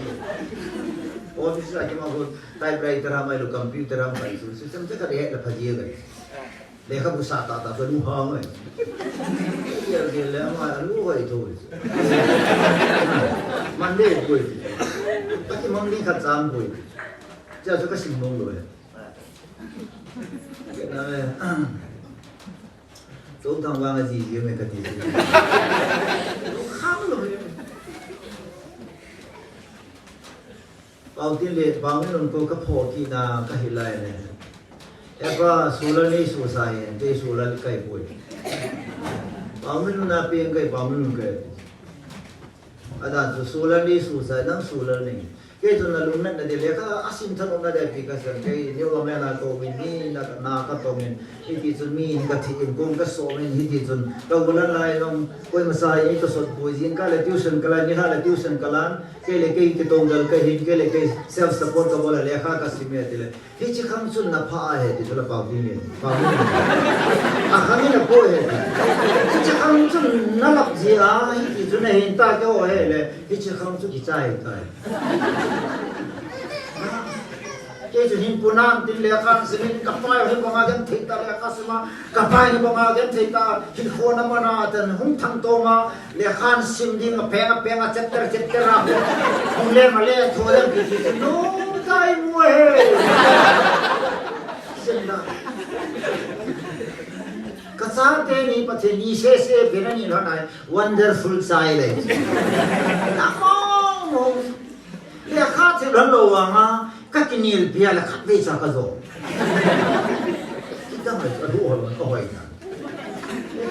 Office a kimang ko typewriter a mai lou, computer a mai lou, system te ka de la phaji ga. Lekhabu sa tahtah chu lunghang e. Gel gel le ama lu hoi tho. Monday koi. Pati Monday khat chang koi. Cha chu kasim mong lou e. Kena e. Chongthang vang a jiji me kati. Kham lou e. Paotinlen, Paominlun ko kaphoh kit na kahilai le. Epa, solar nei sosa hen, kei solar kai poi. Paominlun a peng kai, Paominlun kai. Adan chu solar nei sosa, nang solar nei. Kei chu nalungnatna ding lekha asim thanopna ding pi kasei, kei New England a kaum in, mi na, na katong in, hiti chun mi in kathi in, kong kasom in, hiti chun ka ulan lai jong, koima sa in, kasot pui jing, ka le tuition kalan, nilhah le tuition kalan, kei le kei kitonggal kahin, kei le kei self support kabol a lekha kasim e tile. Hiche khang chun napha ahi ti chu la Paotinlen. Paotinlen. Akhang in apo ahi ti. Hiche khang chun nalap ji ahi ti chu nahin ta keiho hile. Hiche khang chu kichai tai. Kei chu hin punan tin lekha simin kapai hin banga genthei ta lekha sima. Kapai hin banga genthei ta. Hin khona mana tan hung thangtoma. Lekha sim ding a peng a peng a chapter chapter a. Hung le ma le tho le ki ki no tai mu he. Sim da. Ka chate ni Pathen ni sese bena ni lhon ai wonderful chai le. Na mo mo. Lekha thei lhon lou vanga ka kinel pia le khatvei cha ka jo. Kidang le ka hu hol ka hoi na.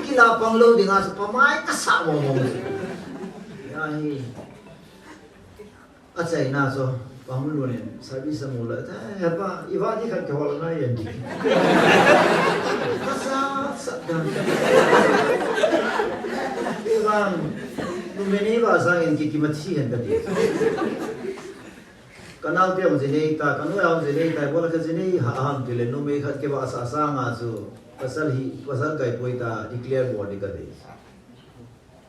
Kila pang lou dinga chu pamai kasa mo mo. Ya hi. Achaina chu, Paominlun in service amu le, eh, hepa, iva di khat kihol ngai e. Kasa, sa, dan. Iva, numei nei va sangin ki, kimathi hen kati. Kanaote hung jinei ta, kanu hung jinei ta, bola ka jinei ha ham tile, numei khat kivahsah sanga chu, pasal hi, pasal kaipoi ta, declare bol ding kati.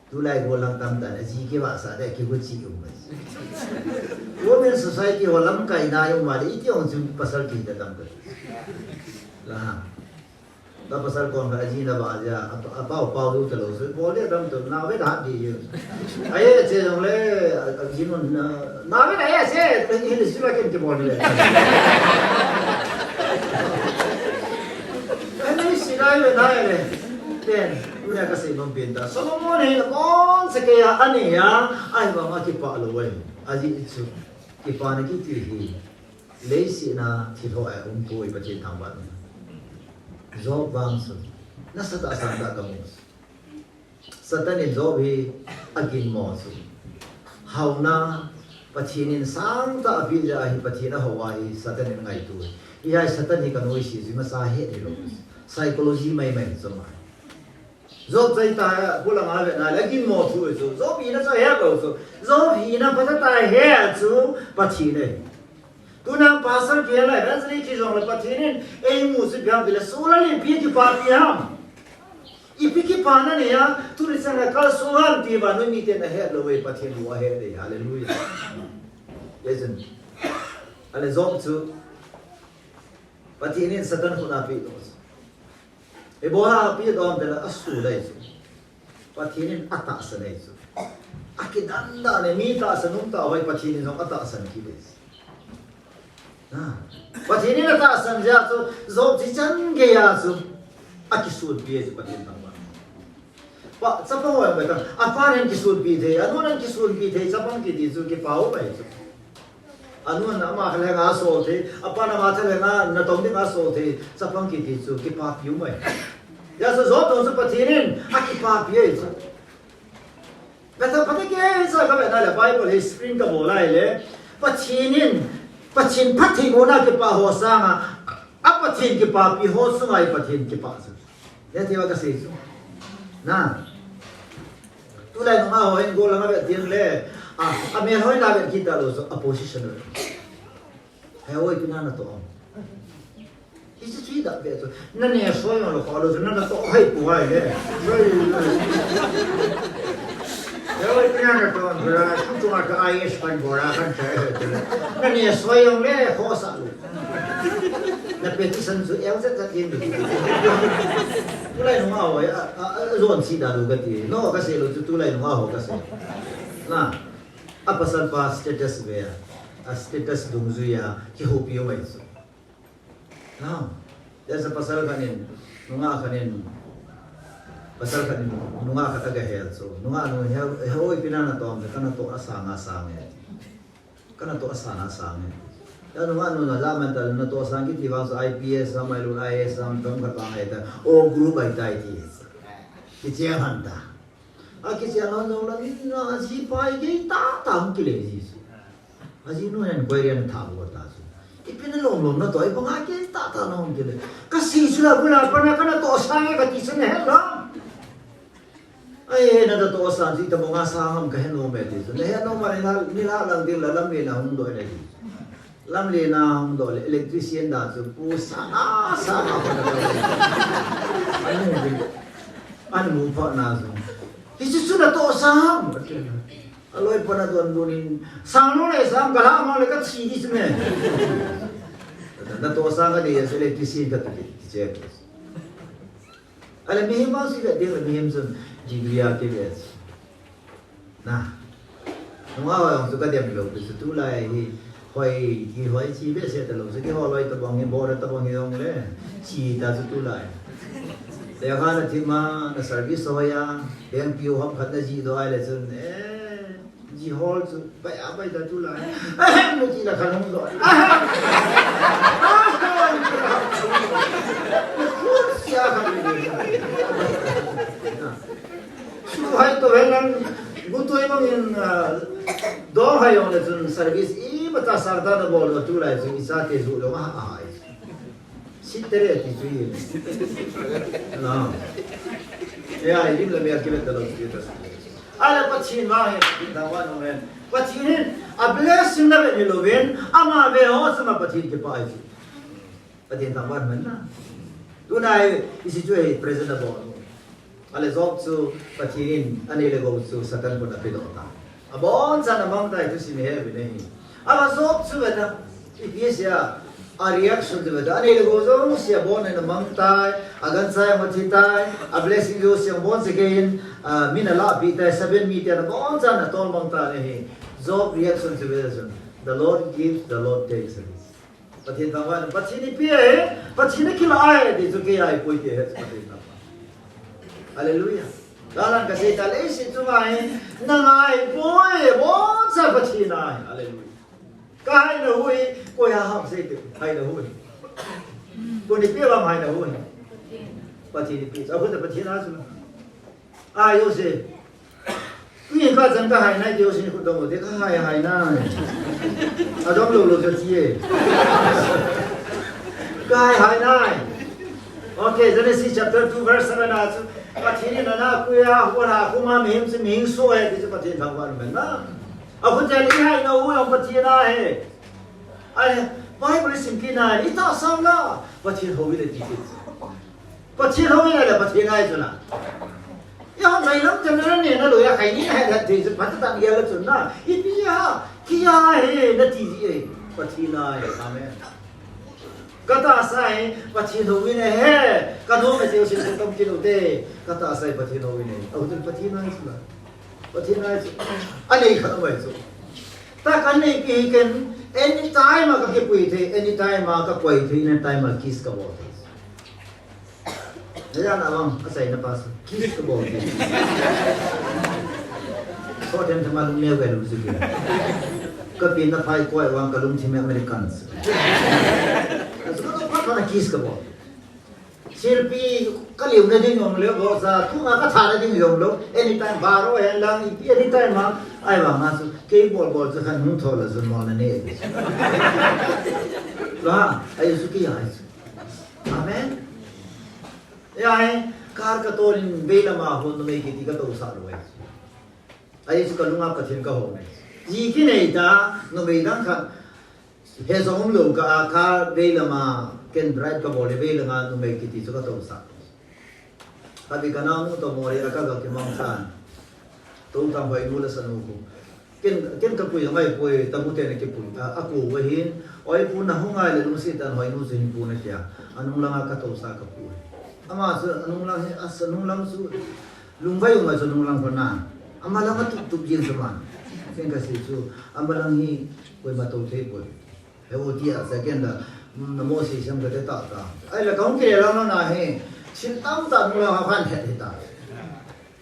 Tulai golang tamtah in, aji kivahsah ding, kihuchi um mai. Women society ho lamkai na um mai, iti hung chu pasal kiti tam ka. La. Ka pasal kon ka aji na ba ja, apa, apa, pau du talo, so, bol le tam to, na ve da di ye. Aye, che jong le, aji nun, na, na ve da ye, che, te ni le, si ba ken ke bol le. Ani si dai ve dai le. Ten. Tuna kasei nom pen ta. Solomon hi aboncha keiya anei a, ahivang a kipah lou ahi. Ajeh chu, kipana kiti hi leiset a thilha a um poi, Pathen thangvah in. Job vang chu nasatah a sangtah kamu. Satan in Job hi aginmo chu. Haona, Pathen in sangtah apeh jeh a hi Pathen ahou a hi Satan in angaito. Hijeh a Satan hi kanoise chu, masa het hilou. Psychology maimai chu ama. Job chai ta, khulanga vetna le aginmo chu chu. Job hina chu ahet lou chu. Job hina phatah tah a ahet chu Pathen ahi. Tuna pastor kihei le, evangelist kihi jongle Pathen in eimu chu ipi ham tile, solam le ipi kipapi ham. Ipi kipana neiya, tuni chan a kalson ham ti vannoi miten ahet lou e, Pathen bou ahet e, hallelujah. Listen. Ale Job chu, Pathen in Satan khut a apeh lou chu. Ibola apeh lou ham tile asoh lai chu. Pathen in atahsan ahi chu. Akidan dan e, mi tahsan um tah a, Pathen in jong atahsan kit e. Ha. Pathen in atahsan jeh a chu, Job chi chan geiya chu akisonpi e chu Pathen thangvah. Pa, chapang ho jong beta, apan in kisonpi thei, anun in kisonpi thei, chapang kiti chu kipa um ahi chu. Anun ama khat le nga asol thei, apan ama khat le nga natong ding asol thei, chapang kiti chu kipapi um ahi. Hijeh a chu Job toh chu Pathen in akipapi ahi chu. Beta, phatah keiya kavetna le Bible hi screen kabol a ahile, Pathen in, Pathen phatthei mona kipah ho sanga, a Pathen kipapi ho sunga hi Pathen kipah chu. Hiti a kasei chu. Na. Tulai nungah ho hin gollhang a vet ding le, a, amel hoina vet kit talou chu, a position le. Heo ipi na natoh ham. Hiche chu idah ve chu. Naneh soi jong lou kholou chu, na natoh hoi poi le. Heo ipi na natoh ham, bra, chu chunga ka I A S pan bora kan cha. Naneh soi jong le, khosa lou. Na petition chu L Z Z in. Tulai nungah ho, a, a, a, jon si da lou kati. No, kasei lou chu tulai nungah ho kasei. Na, a pasal pa status ve a, a status dungjui a, kihoupi u mai chu. Na, there's a pasal khat in, nungah khat in, pasal khat in, nungah khat aga hel chu. Nungah nu, heo, heo ipi na natoh ham, ka natoh asang asang e. Ka natoh asang asang e. Ya nungah nu na la man ta, natoh asang kiti vang chu I P S ham, ahilou I A S ham, themkhat vang ahi ta, O group ahi tai ti. Kicheng hon ta. Akicheng hon jong le, na ji pai gei tah tah hung kile ji chu. Ajinu hin enquiry ana thah bol ta chu. Ipi na lom lom natoh, ipi banga gei tah tah na hung kile. Kasei chu la bula pana ka natoh asang e kati chu nahet lou. Ai, na natoh asang chu itobanga sang ham kahe nom e ti chu. Nahe nom a nilhah, nilhah lang ding le lamlen a hung doh e na ti. Lamlen a hung doh le electrician dan chu pu sana sana pa na. Anu ding. Anu pa na chu. Hichu chu natoh asang ham. Aloi pa na donbut in. Sang lou le sang kalhah mang le kathi di chu me. Natoh asang kati a chu electrician kati ti che. Ale mihem vang chu ivet ding le mihem chun degree a kive chu. Na. Nungah ho jong chu kadem lou pi chu tulai hi hoi, kihoi chi behseh talou chu, kihou loi tabang hi, bora tabang hi jong le, chi ta chu tulai. Lekha nathim a, na service hoi a, bank P O ham khat najih doh a ahile chun, eh, Ji hol chu, bai a bai ta tulai. Ahem, mu ti la khan hung doh. Ahem. Ahem. Sia khan. Su hai to hen lang, gu toi bang in, ah, doh hai jong le chun service imacha sang tah a nabol lou tulai chun ichate ju lou a, a hai. Sitere ti chu hi. Na. Ya, i lim le mel kivet talou chu ta. Ale Pathen vang hi, Pathen thangvah in um hen. Pathen in, a blessing navet hilou vin, ama ve ho chunga Pathen kipah ahi chu. Pathen thangvah in um hen na. Tuna hi, i situation hi present abon. Ale Job chu Pathen in anei le gou chu Satan khut a apedoh ta. Abonchan amang tai thusim ihet uvin ahi. Ama Job chu veta, ipi asei a, a reaction chu veta, anei le gou jouse abon in amang tai, agancha jong athi tai, a blessing jouse abon se kei in, a, min alahpeh tai, seven mi ten abonchan atol mang tan ahi. Job reaction chu veta chun, "The Lord gives, the Lord takes." Pathen thangvah in, Pathen in apeh e, Pathen in akilah e, ti chu kei a ahipoi ti ahe, Pathen thangvah. Hallelujah. Dalan kasei ta leiset chunga hi, nanga ahipoi, abonsa Pathen a ahi. Hallelujah. Ka haina hu hi, koi ham ham seite, haina hu hi. Koi in eipeh ham haina hu hi. Pathen in eipeh. Ahung ta Pathen a chu. Ai, Joseph. Tuni kah chan ka haina, Joseph in khut dong u te, ka hai, haina. Adong lou lou chu ti e. Ka hai, haina. Okay, Genesis chapter two verse seven a chu, Pathen in ana koi a, huan a khum a mihem chu mihem soh ahi ti chu Pathen thangvah in amen na. Ahung ta le ihaina u jong Pathen a ahi. Ai, Bible isim kit na, itahsa u la, Pathen hou in ahi ti. Pathen hou in ahile Pathen a ahi chu na. Ihon mailam chan na ne na lou a khai ni ahi la ti chu, phat tah gel a chu na. Ipi ham, kei a ahi nati ji e. Pathen a ahi. Amen. Katahsa hi Pathen hou in ahi. Kanom e ti u sin se tom kit u te. Katahsa hi Pathen hou in ahi. Ahung ta Pathen a ahi chu na. Pathen a ahi chu. Anei khat ahi chu. Ta kanei pi hi ken, anytime a kakipui thei, anytime a kakoi thei, anytime a kiss kabol thei. Najan a vang, achaina pa chu, kiss kabol thei. Soh them them a lungneo kailung chu kei. Kapi na phai koi vang kalungthim e Americans. Achu ka to phat phat a kiss kabol. Thilpi kaliuna ding jong lou, bosa, thunga kathana ding jong lou. Anytime, baro hen lang, ipi anytime a, ahivang a chu, kei bol bol chu khan hung thol a chu mol na ne. Lou ham, ahi chu kei a ahi chu. Amen. Ahi, car katol in veilam a hon numei kiti katousah lou ahi chu. Ahi chu kalung a Pathen kahou e. Ji kinei ta, numei dang khat. He jong um lou kah a, car veilam a, ken drive kabol le veilam a numei kiti chu katousah. Abi ka naonu toh Moreh a kaga kimang tan. Tou tang Hoinu le Sanu khu. Ken, ken kapui jong ahipoi, tabu ten akipui ta, akou u ahin. Oi pu nahung ngai le lungset tah in Hoinu chu hin pu natia. Anung lang a katousah kapu. Ama chu anung lang hi, asa nung lang chu. Lungvai um a chu nung lang khon na. Ama lang a tup tup jing chu man. Ken kasei chu, ama lang hi koima tou thei poi. He u tia, second la, mm, na mo si sem kate ta ta. Ahile kahung kile lang na na hi, thil tamtah nung lang a khan het hita.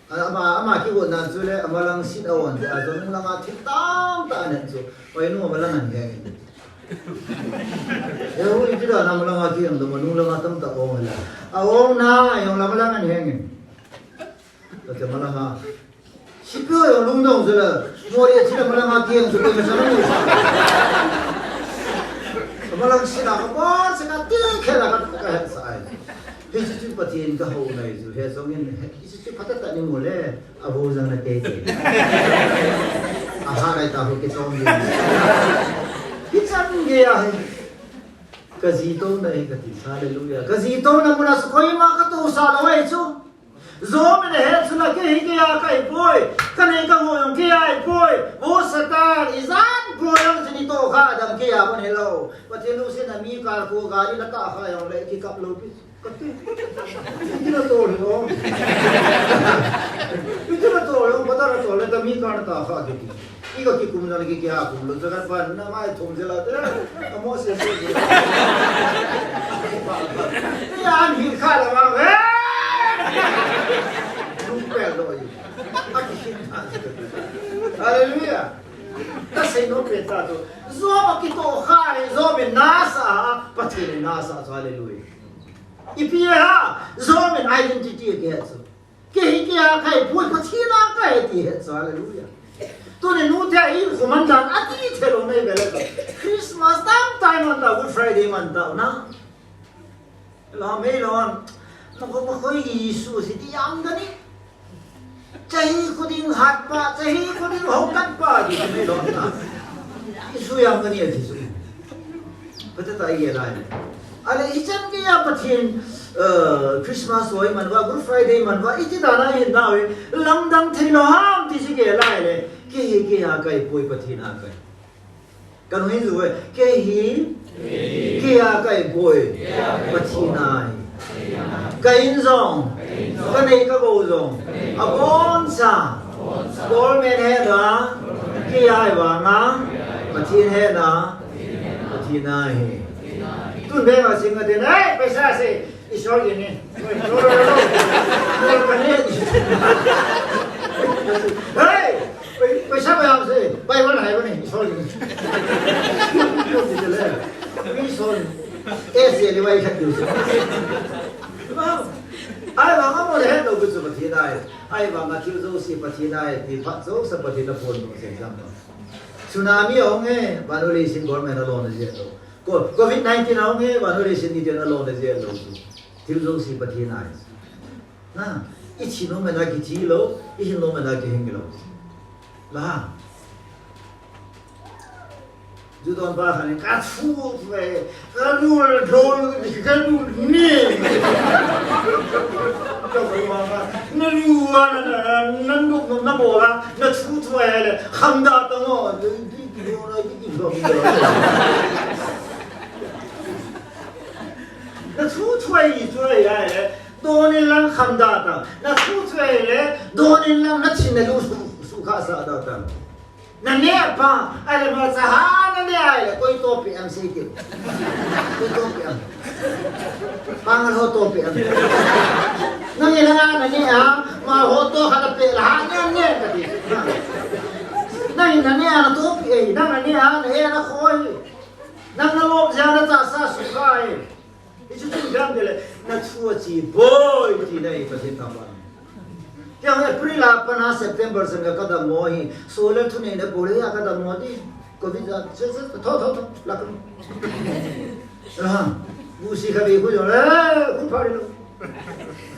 Ama, ama kigotna chu le, ama lang sin a on, tia chu nung lang a thil tamtah ahet chu. Oi nu ama lang ahin heng. He u iti dan a ama lang a kiheng dom a, nung lang a tamtah ong la. A ong na, jong la ama lang ahin heng. Tate ama lang a. Sipi ho jong lungdong jela, Moreh a china ama lang a kiheng chu koima chang amu. Ama lang sin a kabonsa kati khel a ka, kahet sa ahi. Hiche chu Pathen kahou nai chu, he jong in, he, hiche chu phatah tah in imu le, abou jang na tei tei. Aha lai ta ho kichom ni. Hichan gei ahi. Kaji touna hi kati, hallelujah. Kaji touna mun a chu koima katousah lou ahi chu. Job in ahet chu la, kei hi kei a ka ahipoi, kanei kagou jong kei a ahipoi. Vo Satan, ijat boi jong chun itoh kha dam kei a bon hilou. Pathen lungset na mi kal khu gari la tah kha jong le kikap lou pi. Kati. Iti na tol hi o. Iti na tol hi o, bata na tol le ta mi kal na tah kha kiti. Ika kikum jong le kiki a kum lou, jagat ban na mai thum jela te. Amo se se. Ni an hin kha la vang. Lung pel lou. Aki hin ta. Hallelujah. Kasei nom pen tah chu. Job akitoh kha hi, Job in nasa, Pathen in nasa chu, hallelujah. Ipi ham, Job in identity akihet chu. Kei hi kei a ka ahipoi, Pathen a ka ahi ti ahet chu, hallelujah. Tuni nute a inkho man dan ati thei lou nei ve le. Christmas tam tai man ta, Good Friday man ta na. Lou, meilou, na ko pa khoi Jesu si ti jam kani. Chahi khuding hat pa, chahi khuding ho kat pa ti meilou na. Jesu jam kani ati chu. Pathen ta i lai. Ale ichan kei a Pathen, eh, Christmas hoi man uva, Good Friday man uva, iti dan a hin nau e, lamdang thei lou ham ti si kei lai le. Kei hi kei a ka ahipoi, Pathen a ka ahi. Ka nung hin ju e, kei hi, kei a ka ahipoi, Pathen a ahi. Ka in jong, kanei kagou jong, abonsa, government hena, kei a ahi vang a, Pathen hena, Pathen a ahi. Tun veng a sing a tin, ei, paisa se, Isol gini. Hey! Paisa mayam se, Bible hai bani, Isol gini. Isol. Ese ni wai khat diu se. Ahivang a mo le het lou chu Pathen ahi. Ahivang a thil jouse Pathen ahi, ti phat jouse Pathen a phondoh se jam. Tsunami ahung e, vannoi leiset government alona jeh lou. Covid nineteen ahung e, vannoi leiset niten alona jeh lou chu. Thil jouse Pathen ahi. Na, ithi nom a kithi lou, ihin nom a kihing lou. La. Ju don pa khan, ka thu ve, ka lu lo, ka lu ni. Ka lu na, na, na, na bola, na thu thu le, kham da ta ngo. Na thu thu ai, thu ai le, donin lang kham da ta. Na thu thu ai le, donin lang na thin na lu su, su kha sa da ta. Na ne pa, ai le ma cha ha na ne ai le, koi to pe am sei ti. Koi to pe am. Pang ho to pe am. Na ne la na ne a, ma ho to ha la pe la ha ne ne ka ti. Na ne na ne a na to pe ai, na ne a na e na khoi. Nang na lop jia na cha sa su kha e. Hichu chun gamdele, na thu a chi boi ti na i Pathen thangvah. Kei April a pat a September chan ka dammo hi, solar thuneina bol a ka dammo ti. Covid a, che, che, tho, tho, tho, la ka. Aha, bu si ka bi ku jo le, ku pha ri lo.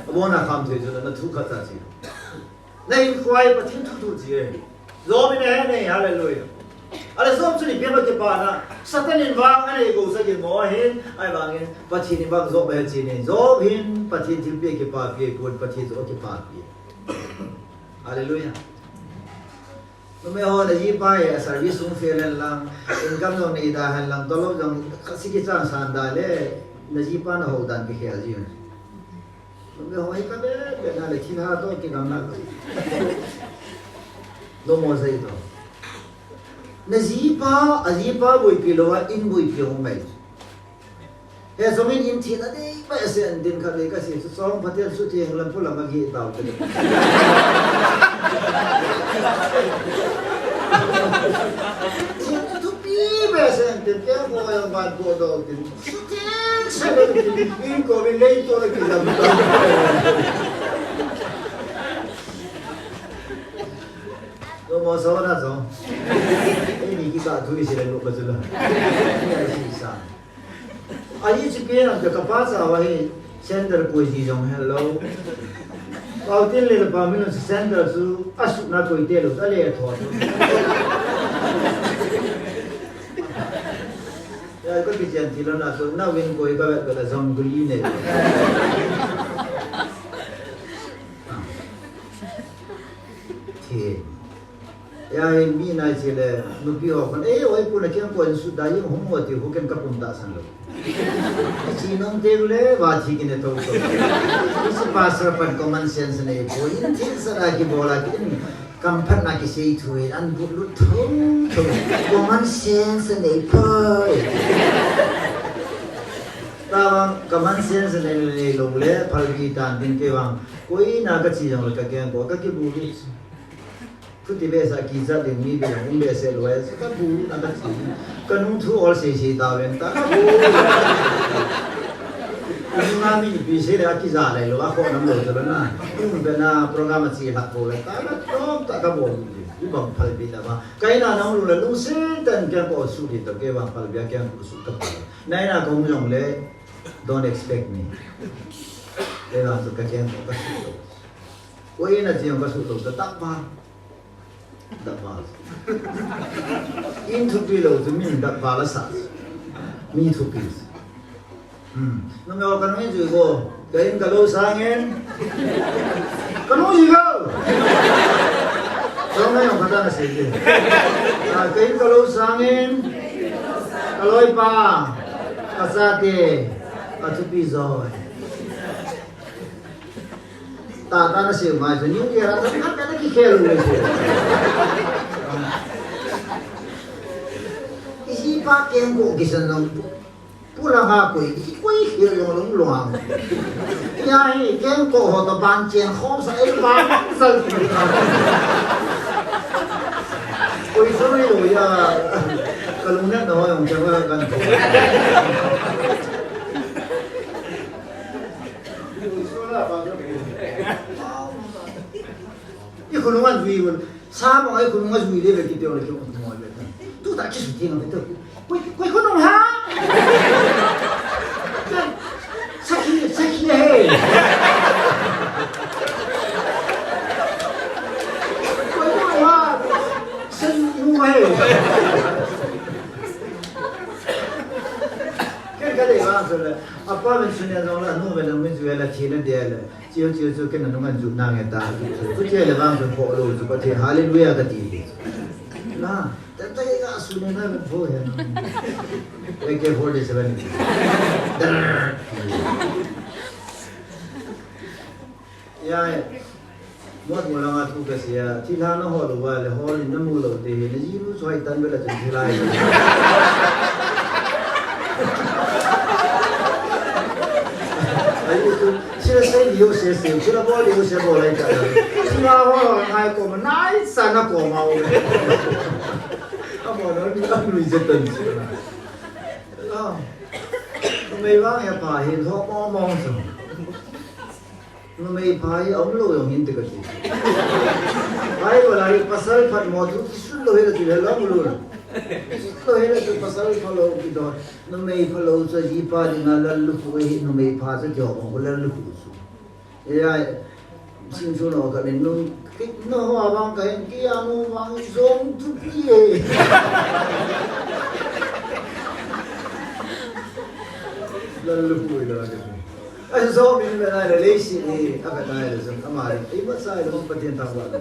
Abona kham thei chu na thu khat ta chi. Na hinkho a Pathen thu thu chi e. Job in ahe nei, hallelujah. Ale Job chu ni pia ma kipana. Satan in vang anei go sa kin mo hin, ahivangin Pathen in vang Job ahe chi nei. Job hin Pathen thilpeh kipapi, pun Pathen Job kipapi. Hallelujah. Numei ho na jipa hi a service sung fail hen lang, income jong nei da hen lang, tolop jong khasi kichang san da le, na jipa na hou dan kikhel ji. Numei ho hi ka be, be na le thil ha to kigam na. Nomo sei to. Na jipa, a jipa boipi lou a, in boipi hung mai. He songin in thina dei behseh in tin khat dei ka sei, chu song Pathen sutheng lam pu lam a gi tau te. Thil thupi behseh in tin, kei ko yang ban ko do tin. Sutheng se in tin, in ko in lei to le ki lam. Nomo sa na so. Ei ni ki sa thu i si le lo ka chu la. Ni a si sa. Ahi chi pi na ka pa cha wa hi center koi ji jong hello. Pau tin le pa min center chu a su na koi te lo, a le tho. Ya ko ki chen ti lo na chu na win koi ka ve ka la jong guli ne. Thi. Ya, mi nai chi le, nupi ho kon, "Eh, oi, pu na kiang ko in su da yung hung ho," ti hu ken ka pum ta san lo. Chi nong te le, va thi kine to to. Isi pastor pan common sense nei po, in thin sa da ki bola ki in, kam phat na ki sei thu in, an bu lu tho tho. Common sense nei po. Ta vang, common sense nei, nei lo le, phal bi tan din ke vang. Koi na ka chi jong le ka kiang ko, ka ki bu lu. Thuti behseh a kijat ding mi be hung behseh lou e, ka bu na ka chi. Ka nung thu ol sei sei ta ven ta, ka bu. Nung a mi pi sei le a kija lai lou, a kho nam lou ta na. Nung be na program a chi lhah ko le, ta ka tom ta ka bol. Ni bang phal pi ta ba. Ka ina nang lu le lungset tah in kiang ko su di ta, kei vang phal bia kiang ko su ka bu. Na ina kong jong le, don't expect me. Kei vang su ka kiang ko ka su lou. Ko ina chi jong ka su lou ta ta ba. Dap val. In thupi lou chu min dap val a sa. Mi thupi. Hmm. Numei ho ka nung jui ko. Ka in ka lou sangin. Ka nung jui ko. Ka nung jui ko ka ta na sei ke. Ah, ka in ka lou sangin. Ka loi pa. Ka chate. Ka thupi joi. Ta ta na sei mai chu New Year a ta ka na ki khel mai chu. Isi pa keng ko kisan nong. Pula ha koi, koi khel jong lung luang. Ya hi, ken ko ho to ban chen khom sa, ei ban sa. Koi so ni lo ya. Ka lung na no jong cha ka kan. I khonung a jui un. Sa mo ai khonung a jui le ve kiti ole ki on mo le. Tu ta ki su ti no ve to. Koi, koi khonung ha. Sakhi, sakhi le he. Koi khonung ha. Sakhi nu he. Ken ka dei vang chu le. Apa min sun ya jong le, nu ve le, min jui le, thi na de le. Chiu, chiu, chiu, ken nung an ju nang e ta. Chu, chu, chu, le vang chu pho lo chu, Pathen, hallelujah ka ti. Na, ta, ta, ka su ne na, pho he na. A K forty-seven. Dar. Ya, ya. Mot mo langa thu ka sia, thilha na hol uva le, hol in na mu lou te hi, na ji nu choi tan bela chun thilha hi. Ai tu, sila sei liu se se, sila bol liu se bol ai ta. Sila ho ngai ko ma nai sa na ko ma u. Amo no ni anu je tan sila. Ah. Mei vang ya pa hin ho mo mo so. Numei pha hi aum lou jong hin te ka ti. Bible a hi pasal phatmo thu kisun lou hi la ti le lou lou. Kisun lou hi la ti pasal phalou kidon. Numei phalou chu jipa dinga lallukhuh hi numei pha chu kihou bang khu lallukhuh chu. E ai, sing chu no ka nen nung, ki no ho vang ka hin ki ya no vang jong thupi e. Lallukhuh hi la ka ti. Ahi, jo min ve nai le, leiset hi, a ve nai le, jong, ama le, imacha le, Pathen thangvah le.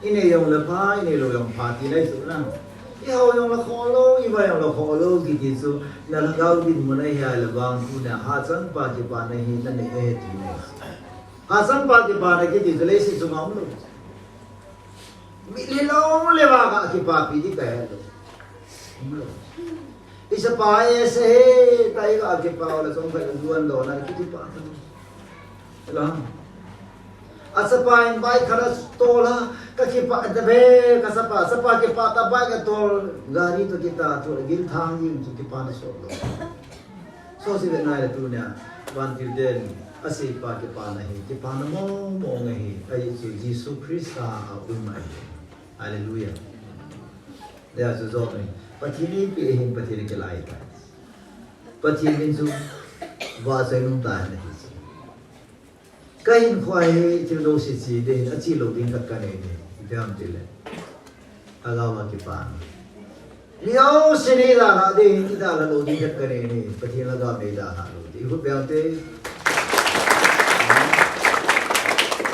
I nei jong le pha, i nei lou jong pha ti nai chu na. I hao jong le kho lou, i va jong le kho lou, kiti chu, na lhagao dinmun ahi a le vang chu na, hachangpa kipana hi, na nei e ti nai. Hachangpa kipana kiti chu leiset chunga um lou. Mitlhi long le vang a kipapi di ka he lou. Um lou. I chapa e se he, ta i ga kipa le chong ka duan do na kiti pa. La. A chapa in bike khat a tol a, ka kipah ta ve, ka chapa, chapa kipah ta bike a tol, gari to kita, to gilthang jing chu kipana sot lou. So si ve nai le tunia, vantil ten, aseipa kipana hi, kipana mong mong ahi, ahi chu Jesu Christa a um ahi. Hallelujah. Hijeh chun jo mi, Pathen in eipeh hin Pathen in kilai tai. Pathen in chu vahchoi nung ta ahi chu. Ka hinkho hi thil jouse che ding, ache lou ding khat ka nei ding. Ipi ham tile, lhagao a kipana. Mi jouse nei dalha ding, i dalha lou ding khat ka nei ding. Pathen lhagao nei dalha lou ding. I khut beng te.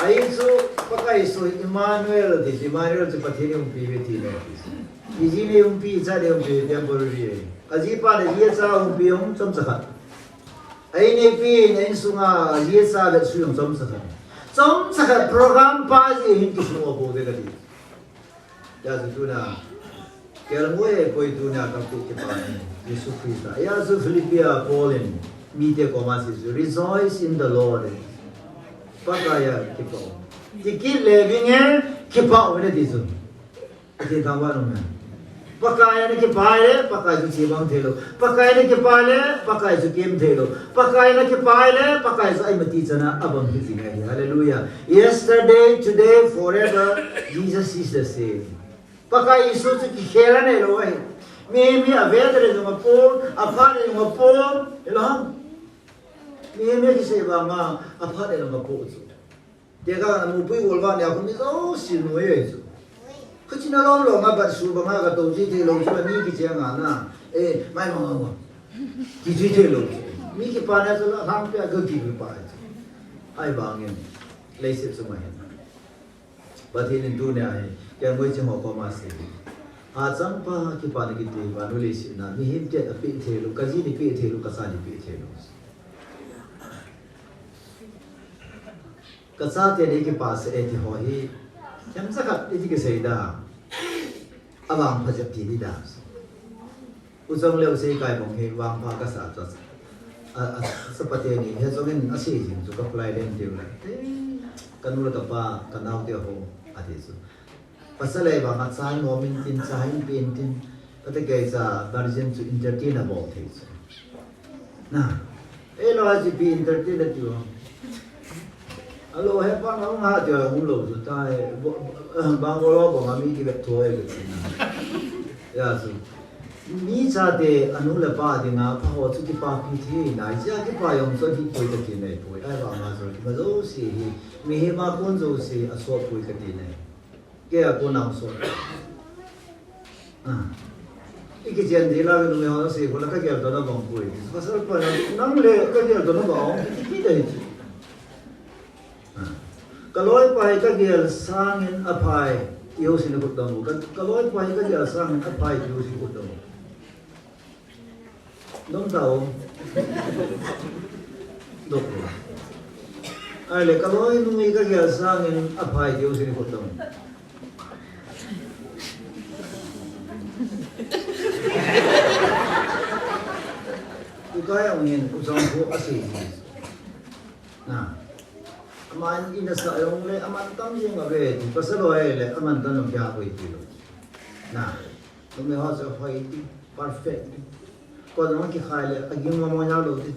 Ahi chu, Pakai Jesu Emmanuel ti, Emmanuel chu Pathen eiumpi uve ti le. Iji nei umpi, icha nei umpi, temporary. Ajipa le ajicha umpi um chomcha khat. Ei neipi, na insunga, ajicha le sui jong chomcha khat. Chomcha khat program pa ji hin kisung o bou ve ka ti. Hijeh chun tunia, kelngoi e poi tunia ka pu kipa ni, Jesu Christa. Hijeh chun Philippi a Paul in, mite koma asei chu, "Rejoice in the Lord." Pakai a kipah u. Ti kit le vinge, kipah u ve ti chu. Ati tang va nung na. Pakai a na kipah le, Pakai chu chebang thei lou. Pakai a na kipah le, Pakai chu kem thei lou. Pakai a na kipah le, Pakai chu eima ti chan a abang hi jing ahi. Hallelujah. Yesterday, today, forever, Jesus is the same. Pakai Jesu chu kikhel anei lou ahi. Mi, mi avet le jong apom, aphat le jong apom, hilou ham. Mi, mi kisei vang a, aphat le jong apom chu. Tekah a mupui golvah nia khu mi jouse noi ahi chu. Khuchi na lom lom a bat su banga ka tou ji thei lou chu ani kicheng a na. Eh, mai ma ma. Ki ji thei lou chu. Mi kipana chu la hang pia ka kipa chu. Ahivangin. Leiset chunga hin. Pathen in tunia hi. Kelngoi ching ho koma asei. Hachangpa kipana kiti vannoi leiset a. Mihem ten apeh thei lou. Ka ji in eipeh thei lou. Ka cha in eipeh thei lou. Ka chate nei kipah seh e ti ho hi, themcha khat iti kisei da, avangpha jep ti di da. U Chongleo sei kai bang hi vangpha kasa chu. A, a, sa pate ni, he chongin asei jing chu ka pulai len tiu le. Eh, ka nu le ka pa, ka nau te ho, ati chu. Pasal ei vang a chai nom in tin, chai in pi in tin. Pate kei cha guardian chu entertain a bol thei chu. Na, eh, lo a ji pi entertain a tiu. Alo, he pa ngau nga tiu a hung lo chu ta he. Bo, bo, bang bo lo bo nga mi ki vet thoi ke chu na. Ya chu. Mi chate anu le pa dinga pha ho chu kipapi thei nai, chia kipa jong chu kipui kati nai poi. Ahivang a chu kima jouse hi, mihem a kon jouse asot pui kati nai. Kei a kon a sot. Ah. I kichen di la, numei ho sei ko la ka gel to na bang pui. Pasal pa na, nang le ka gel to na bang, ki, ki dai. Ah. Ka loipa hi ka gel sangin aphai, tiu sin kut dong. Ka, ka loipa hi ka gel sangin aphai, tiu sin kut dong. Dong tao. Dok. Ahile, ka loinu hi ka gel sangin aphai, tiu sin kut dong. U Kai Aung in, U Chong Kho asei. Na. Aman in asa jong le, aman tam jing ave, ti pasal ho le, aman tam jong kya koi ti lo. Na. Numei ho chu hoi ti, perfect ti. Ko jong kikhai le, aging mo mo ya lo ti.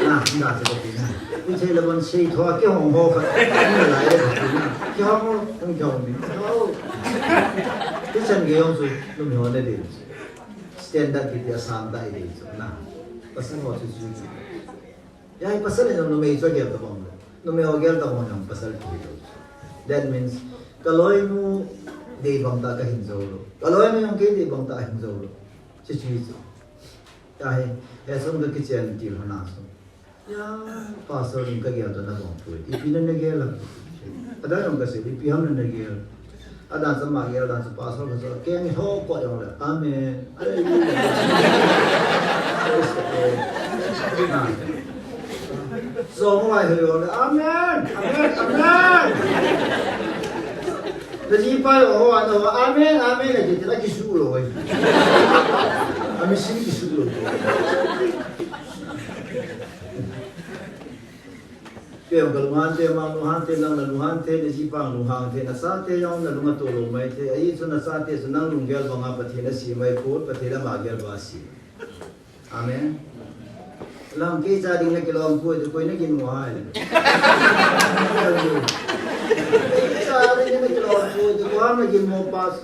Na, na chu ko ti na. Ni thei le bon sei tho, ki hong ho kha. Ni la e ko ti na. Ki hong ho, ang ki hong ni. Ho. Ti chan ge jong chu, numei ho le ti. Standard kiti asang ta i dei chu na. Pasal ho chu chu. Ya hi pasal in numei chu gel ta bang lo. Numei ho gel ta bang jong pasal kihi lo. That means, ka loinu dei bang ta ka hin jou lo. Ka loinu jong kei dei bang ta hin jou lo. Chi chi chu. Ya hi, he sung ka kichen til hana sung. Ya, pastor in ka gel to na bang pui. Ipi na na gel a. Ada jong ka sei, ipi ham na na gel. Ada sa ma gel, ada sa pastor ka sa, keng ho ko jong le. Amen. Hallelujah. Praise the Lord. Na. So mo ai ho jong le. Amen. Amen. Amen. Da ji pa jong ho, ano, amen, amen, na ki, na ki su lo. Amen, sin ki su lo. Kei jong ka lunghang te, ama lunghang te, nang na lunghang te, na jipa lunghang te, na chate jong na lung atoh lou mai te, ahi chu na chate chu nang lunggel banga Pathen asem mai pon, Pathen ama gel banga asem. Amen. Lang kei cha ding na kilom poi, tu koi na ginmo ham. Kei cha ding na kilom poi, tu koi na ginmo pas.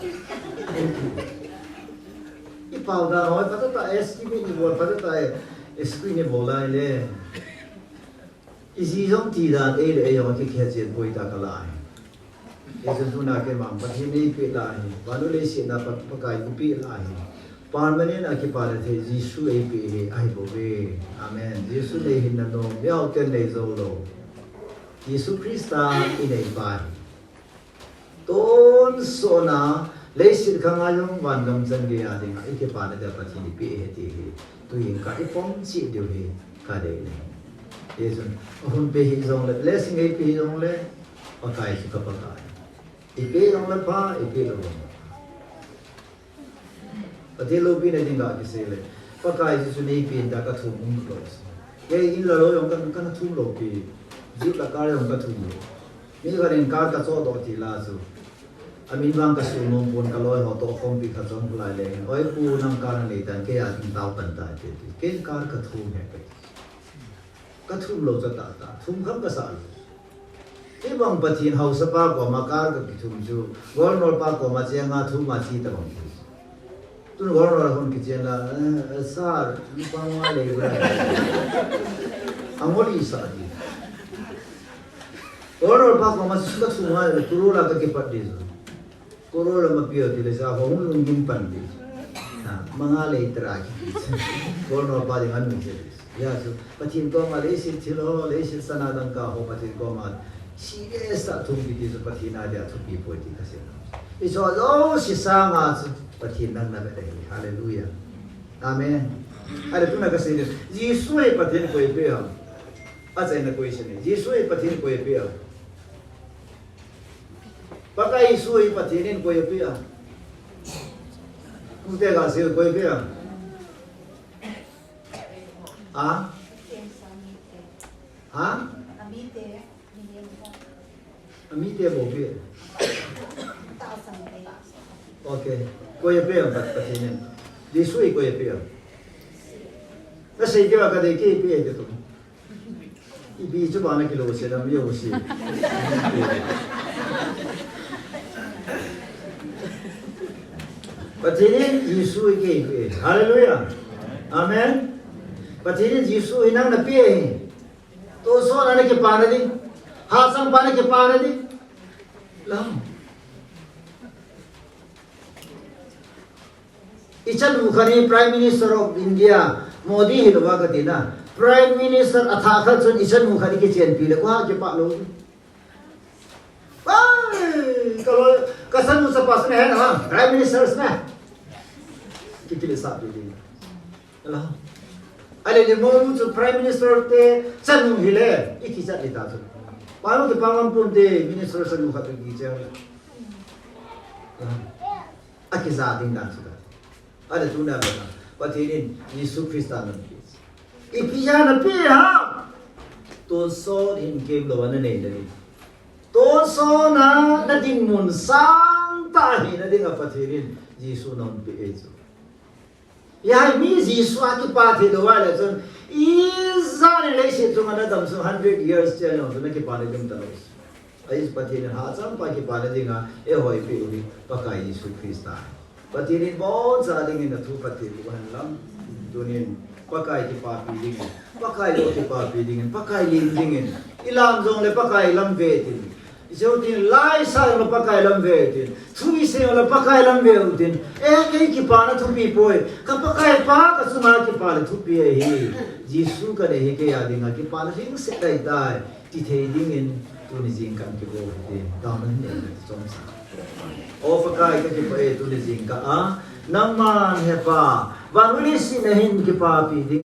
I pau da hoi, pata ta estimate ni bol, pata ta screen ni bol lai le. I ji jong ti dan, ei le ei jong a kikhel chen poi ta ka la hi. Ei jong tuna keima Pathen in eipeh la hi. Vannoi leiset a Pa, Pakai in eipeh la hi. Permanent a kipa le thei Jesu eipeh hi ahi bou ve. Amen. Jesu nei hinna nom, mihaoten nei jou lou. Jesu Christa i neipa hi. Tonsot na, leiset khang a jong vangam chan gei a dinga i kipana dia Pathen in eipeh ahi ti hi. Tuin ka i pom cheh diu hi ka dei ahi. Hichun, ahung peh hih jongle, blessing eipeh hih jongle, Pakai chu ka Pakai. Eipeh jongle pha, eipeh lou jongle pha. Pathen loupina dinga kisei le. Pakai Jesu neipen ta ka thum um lou. Kei in la lou jong ka, ka na thum lou pi. Jeep la car jong ka thum lou. Mi khat in car ka choh doh ti la chu. Amin vang ka sul nom pon, ka loi ho toh khompi khat jong khu lai le. Oi pu, nang car na nei tan, kei a ding tao pan ta ti ti. Kei car ka thum he ka ti. Ka thum lou cha tah tah, thum kham ka sah lou. Hibang Pathen haosapa koma car ka kithum chu, Governor pa koma cheng a thum a che tabang. Tun Governor a hung kichen la, eh, eh, sir, mi pa nga lei bra. Angol i sa di. Governor pa koma chu ka thum a, crore la ka kipat di chu. Crore la ma pia ti le sa, hung lung gin pan di. Ha, manga lei tara ki. Governor pa ding anu che. Ya chu, Pathen koma leiset thil ho, leiset sana dangka ho, Pathen koma serious a thum kiti chu Pathen a dia thupi poi ti ka sei. Hicho jouse sanga chu Pathen nang na ve ding. Hallelujah. Amen. Are tuna ka sei le. Jesu hi Pathen koi pe ham. Achaina koi sei ni. Jesu hi Pathen koi pe ham. Pakai Jesu hi Pathen in koi ape a. Te ga sil koi pe. Ha? Ha? Amite bou pe. Okay. Koi pe am Pathen in. Jesu i koi pe am. Nasei kei va ka dei kei pe te tu. Ipi chu bana kilo se lam yo se. Pathen in Jesu i kei pe. Hallelujah. Amen. Pathen in Jesu i nang na pe. Tonsot na na kipana ding. Hachang pa na kipana ding. Lam. I chanu khat hi Prime Minister of India, Modi hilou va kati na. Prime Minister athah khat chun i chanu khat hi kichenpi le koi ha kipah lou. Ai, ka lo, ka chanu chapa sna hen ha, Prime Minister sna. Kikilesah pi ding. Ala. Ale le mo chu Prime Minister te chanu hile, i kichat le ta chu. Pa lo te pa man pun te Minister chanu khat te kichel. Ala. Akija ding dan chu ka. Ale tuna bana, Pathen in Jesu Christa na pe. Ipi a na pe ha? Tonsot hinkemlou ana nei na ding. Tonsot na na dinmun sangtah hina dinga Pathen in Jesu na pe e chu. Hijeh a mi Jesu a kipa thei lou va le chun, ijat in leiset chunga na dam sung hundred years cheng jong chu na kipa na ding talou. Ahi Pathen in hachang pa kipa na dinga, eiho eipeh u hi Pakai Jesu Christa. Pathen in boncha dingin athu phatthei boh hen lang. Tunin Pakai kipapi dingin, Pakai lo kipapi dingin, Pakai lim dingin. I lam jongle Pakai lam ve tin. I cheu tin, la i sa jongle Pakai lam ve tin. Thu i sei jongle Pakai lam ve u tin. Eh, kei kipana thupi poi. Ka Pakai pa ka chunga kipana thupi ahi. Jesu ka nei hi kei a dinga kipana lhingset ahitai. Ti thei dingin tuni jingkah in kibol hite, taona hin nei chomcha. O Pakai, kakipah e tuni jingkah a, nangman hepa, van le leiset a hin kipapi ding.